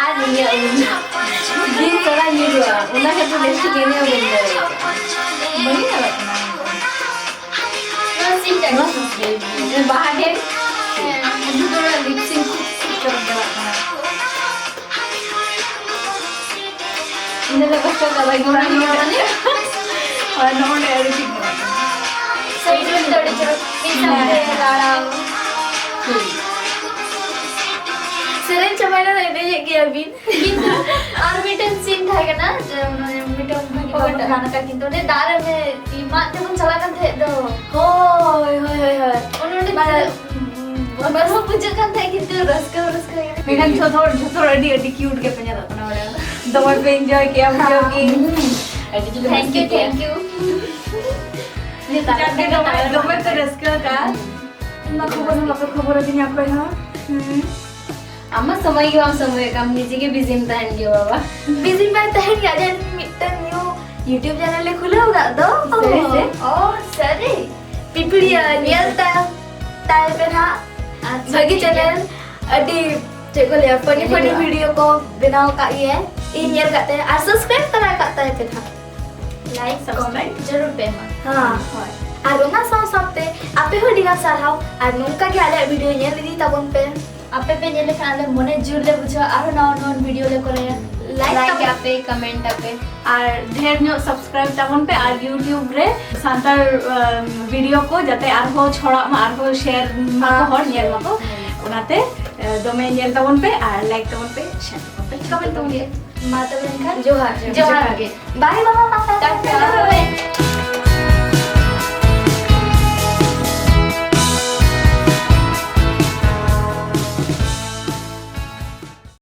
ᱟᱨ ᱱᱤᱭᱟᱹ ᱩᱵ ᱫᱤᱱ ᱥᱟᱨᱟ ᱧᱩᱨᱩᱜᱼᱟ, ᱚᱱᱟ ᱠᱷᱟᱹᱛᱤᱨ ᱵᱮᱥ ᱴᱷᱤᱠ ᱮᱱᱮᱡ ᱦᱚᱸ ᱵᱟᱹᱧ ᱫᱟᱲᱮᱭᱟᱜᱼᱟ᱾ ᱵᱟᱹᱧ ᱧᱮᱞᱚᱜ ᱠᱟᱱᱟ᱾ ᱱᱚᱣᱟ scene ᱴᱟᱜ ᱱᱚᱣᱟ scene ᱜᱮ᱾ ᱵᱟᱦᱟ ᱴᱷᱮᱱ ᱦᱮᱸ, ᱢᱚᱫᱷᱩ ᱛᱚᱲᱟ lip sync ᱠᱷᱩᱵ ᱪᱚᱨᱚᱠ ᱪᱟᱞᱟᱜ ᱠᱟᱱᱟ᱾ ᱤᱧ ᱫᱚ ᱠᱚᱥᱴᱚ ᱠᱟᱫᱟ ᱜᱮ ᱵᱟᱝ ᱦᱩᱭᱩᱜᱼᱟ, ᱢᱟᱱᱮ᱾ ᱦᱳᱭ, ᱱᱚᱜᱼᱚ ᱱᱚᱰᱮ ᱟᱹᱰᱤ ᱴᱷᱤᱠ ᱢᱮᱱᱟᱜ ᱠᱟᱱᱟ᱾ ᱥᱟᱭᱤᱰ ᱨᱮ ᱫᱚ ᱟᱹᱰᱤ ᱪᱚᱨᱚᱠ ᱢᱤᱫ ᱥᱟᱶᱛᱮ ᱦᱮᱸ᱾ ᱫᱟᱬᱟᱣ᱾ ᱴᱷᱤᱠ᱾ ᱥᱮᱨᱮᱧ ᱪᱟᱵᱟᱭᱮᱱᱟ, ᱮᱱᱮᱡᱮᱫ ᱜᱮᱭᱟ ᱵᱤᱱ᱾ ᱠᱤᱱᱛᱩ ᱟᱨ ᱢᱤᱫᱴᱮᱱ scene ᱛᱟᱦᱮᱸ ᱠᱟᱱᱟ, ᱡᱮ ᱢᱟᱱᱮ ᱢᱤᱫᱴᱮᱱ ᱵᱷᱟᱹᱜᱤ ᱵᱟᱵᱚᱱ ᱚᱠᱟᱴᱟᱜ? ᱜᱟᱱ ᱟᱠᱟᱫ, ᱠᱤᱱᱛᱩ ᱚᱸᱰᱮ ᱫᱟᱜ ᱨᱮ ᱚᱱᱮ ᱢᱟᱫ ᱛᱮᱵᱚᱱ ᱪᱟᱞᱟᱜ ᱠᱟᱱ ᱛᱟᱦᱮᱸᱫ ᱫᱚ᱾ ᱦᱳᱭ, ᱦᱳᱭ, ᱦᱳᱭ, ᱦᱳᱭ᱾ ᱚᱱᱮ ᱚᱸᱰᱮ ᱢᱟᱱᱮ ᱪᱮᱫ ᱵᱚᱛᱚᱨ ᱦᱚᱸ ᱵᱩᱡᱷᱟᱹᱜ ᱠᱟᱱ ᱛᱟᱦᱮᱸᱫ, ᱠᱤᱱᱛᱩ ᱨᱟᱹᱥᱠᱟᱹ ᱦᱚᱸ ᱨᱟᱹᱥᱠᱟᱹ ᱜᱮ᱾ ᱢᱮᱱᱠᱷᱟᱱ ᱡᱷᱚᱛᱚ ᱦᱚᱲ, ᱡᱷᱚᱛᱚ ᱦᱚᱲ ᱟᱹᱰᱤ, ᱟᱹᱰᱤ cute ᱜᱮᱯᱮ ᱧᱮᱞᱚᱜ ᱠᱟᱱᱟ ᱚᱸᱰᱮ᱾ ᱫᱚᱢᱮ ᱯᱮ enjoy ᱠᱮᱜᱼᱟ, ᱵᱩᱡᱷᱟᱹᱣ ᱠᱤ? ᱦᱩᱸ᱾ ᱟᱹᱰᱤ ᱡᱳᱨ ᱞᱮ thank you, ᱢᱟᱥᱛᱤ ᱠᱮᱜᱼᱟ᱾ Thank you᱾ ᱱᱮᱛᱟᱨ ᱡᱟᱠ ᱜᱮ ᱫᱚ ᱫᱚᱢᱮ, ᱫᱚᱢᱮ ᱯᱮ ᱨᱟᱹᱥᱠᱟᱹ ᱟᱠᱟᱫᱼᱟ᱾ ᱚᱱᱟ ᱠᱷᱚᱵᱚᱨ ᱦᱚᱸ ᱵᱟᱯᱮ ᱠᱷᱚᱵᱚᱨ ᱟᱹᱫᱤᱧᱟ ᱚᱠᱚᱭ ᱦᱚᱸ᱾ ᱦᱩᱸ᱾ ᱟᱢ ᱢᱟ ᱥᱚᱢᱚᱭ ᱜᱮ ᱵᱟᱢ ᱥᱚᱢᱚᱭᱚᱜ ᱠᱟᱱ, ᱱᱤᱡᱮ ᱜᱮ busy ᱛᱟᱦᱮᱱ ᱜᱮᱭᱟ ᱵᱟᱵᱟ᱾ Busy ᱢᱟᱭ ᱛᱟᱦᱮᱱ ᱜᱮ, ᱟᱡᱟᱜ ᱢᱤᱫᱴᱟᱝ new YouTube channel ᱮ ᱠᱷᱩᱞᱟᱹᱣ ᱟᱠᱟᱫ ᱫᱚ᱾ ᱥᱟᱹᱨᱤ ᱥᱮ? ᱚ, ᱥᱟᱹᱨᱤ? ᱯᱤᱯᱤᱲᱤᱭᱟᱹ, ᱧᱮᱞ ᱛᱟᱭ, ᱛᱟᱭ ᱯᱮ ᱱᱟᱦᱟᱜ᱾ ᱟᱪᱪᱷᱟ, ᱵᱷᱟᱹᱜᱤ ᱴᱷᱤᱠ ᱜᱮᱭᱟ᱾ Channel, ᱟᱹᱰᱤ ᱪᱮᱫ ᱠᱚ ᱞᱟᱹᱭᱟ, funny ᱧᱮᱞ funny ᱦᱩᱭᱩᱜᱼᱟ᱾ Video ᱠᱚ ᱵᱮᱱᱟᱣ ᱟᱠᱟᱫ ᱜᱮᱭᱟᱭ, ᱤᱧ ᱧᱮᱞ ᱠᱟᱫ ᱛᱟᱭᱟ ᱟᱨ subscribe ᱛᱟᱨᱟ ᱟᱠᱟᱫ ᱛᱟᱭ ᱯᱮ ᱱᱟᱦᱟᱜ᱾ Like, subscribe ᱡᱟᱹᱨᱩᱲ ᱯᱮ ᱮᱢᱟ᱾ ᱦᱮᱸ᱾ ᱦᱳᱭ᱾ ᱟᱨ ᱚᱱᱟ ᱥᱟᱶ ᱥᱟᱶᱛᱮ ᱟᱯᱮ ᱦᱚᱸ ᱟᱹᱰᱤ ᱜᱟᱱ ᱥᱟᱨᱦᱟᱣ, ᱟᱨ ᱱᱚᱝᱠᱟ ᱜᱮ ᱟᱞᱮᱭᱟᱜ video ᱧᱮᱞ ᱤᱫᱤ ᱛᱟᱵᱚᱱ ᱯᱮ᱾ ᱟᱯᱮ ᱯᱮ ᱧᱮᱞ ᱞᱮᱠᱷᱟᱱ ᱟᱞᱮ ᱢᱚᱱᱮ ᱡᱳᱨ ᱞᱮ ᱵᱩᱡᱷᱟᱹᱣᱟ, ᱟᱨᱦᱚᱸ ᱱᱟᱣᱟ ᱱᱟᱣᱟ video ᱞᱮ ᱠᱚᱨᱟᱣᱟ᱾ ᱞᱟᱭᱤᱠ ᱟᱯᱮ, ᱠᱚᱢᱮᱱᱴ ᱟᱯᱮ, ᱟᱨ ᱰᱷᱮᱨ ᱧᱚᱜ ᱥᱟᱵᱥᱠᱨᱟᱭᱤᱵ ᱛᱟᱵᱚᱱ ᱯᱮ, ᱟᱨ YouTube ᱨᱮ ᱥᱟᱱᱛᱟᱲ ᱵᱷᱤᱰᱤᱭᱳ ᱠᱚ ᱡᱟᱛᱮ ᱟᱨᱦᱚᱸ ᱪᱷᱚᱲᱟᱜ ᱢᱟ, ᱟᱨᱦᱚᱸ ᱥᱮᱭᱟᱨ ᱢᱟᱠᱚ, ᱦᱚᱲ ᱧᱮᱞ ᱢᱟᱠᱚ᱾ ᱚᱱᱟᱛᱮ ᱫᱚᱢᱮ ᱧᱮᱞ ᱛᱟᱵᱚᱱ ᱯᱮ, ᱟᱨ ᱞᱟᱭᱤᱠ ᱛᱟᱵᱚᱱ ᱯᱮ, ᱥᱮᱭᱟᱨ ᱛᱟᱵᱚᱱ ᱯᱮ, ᱠᱚᱢᱮᱱᱴ ᱛᱟᱵᱚᱱ ᱯᱮ᱾ ᱢᱟ ᱛᱚᱵᱮ ᱮᱱᱠᱷᱟᱱ ᱡᱚᱦᱟᱨ, ᱡᱚᱦᱟᱨ ᱜᱮ᱾ ᱵᱟᱭ ᱵᱟᱵᱟ, ᱴᱟᱴᱟ᱾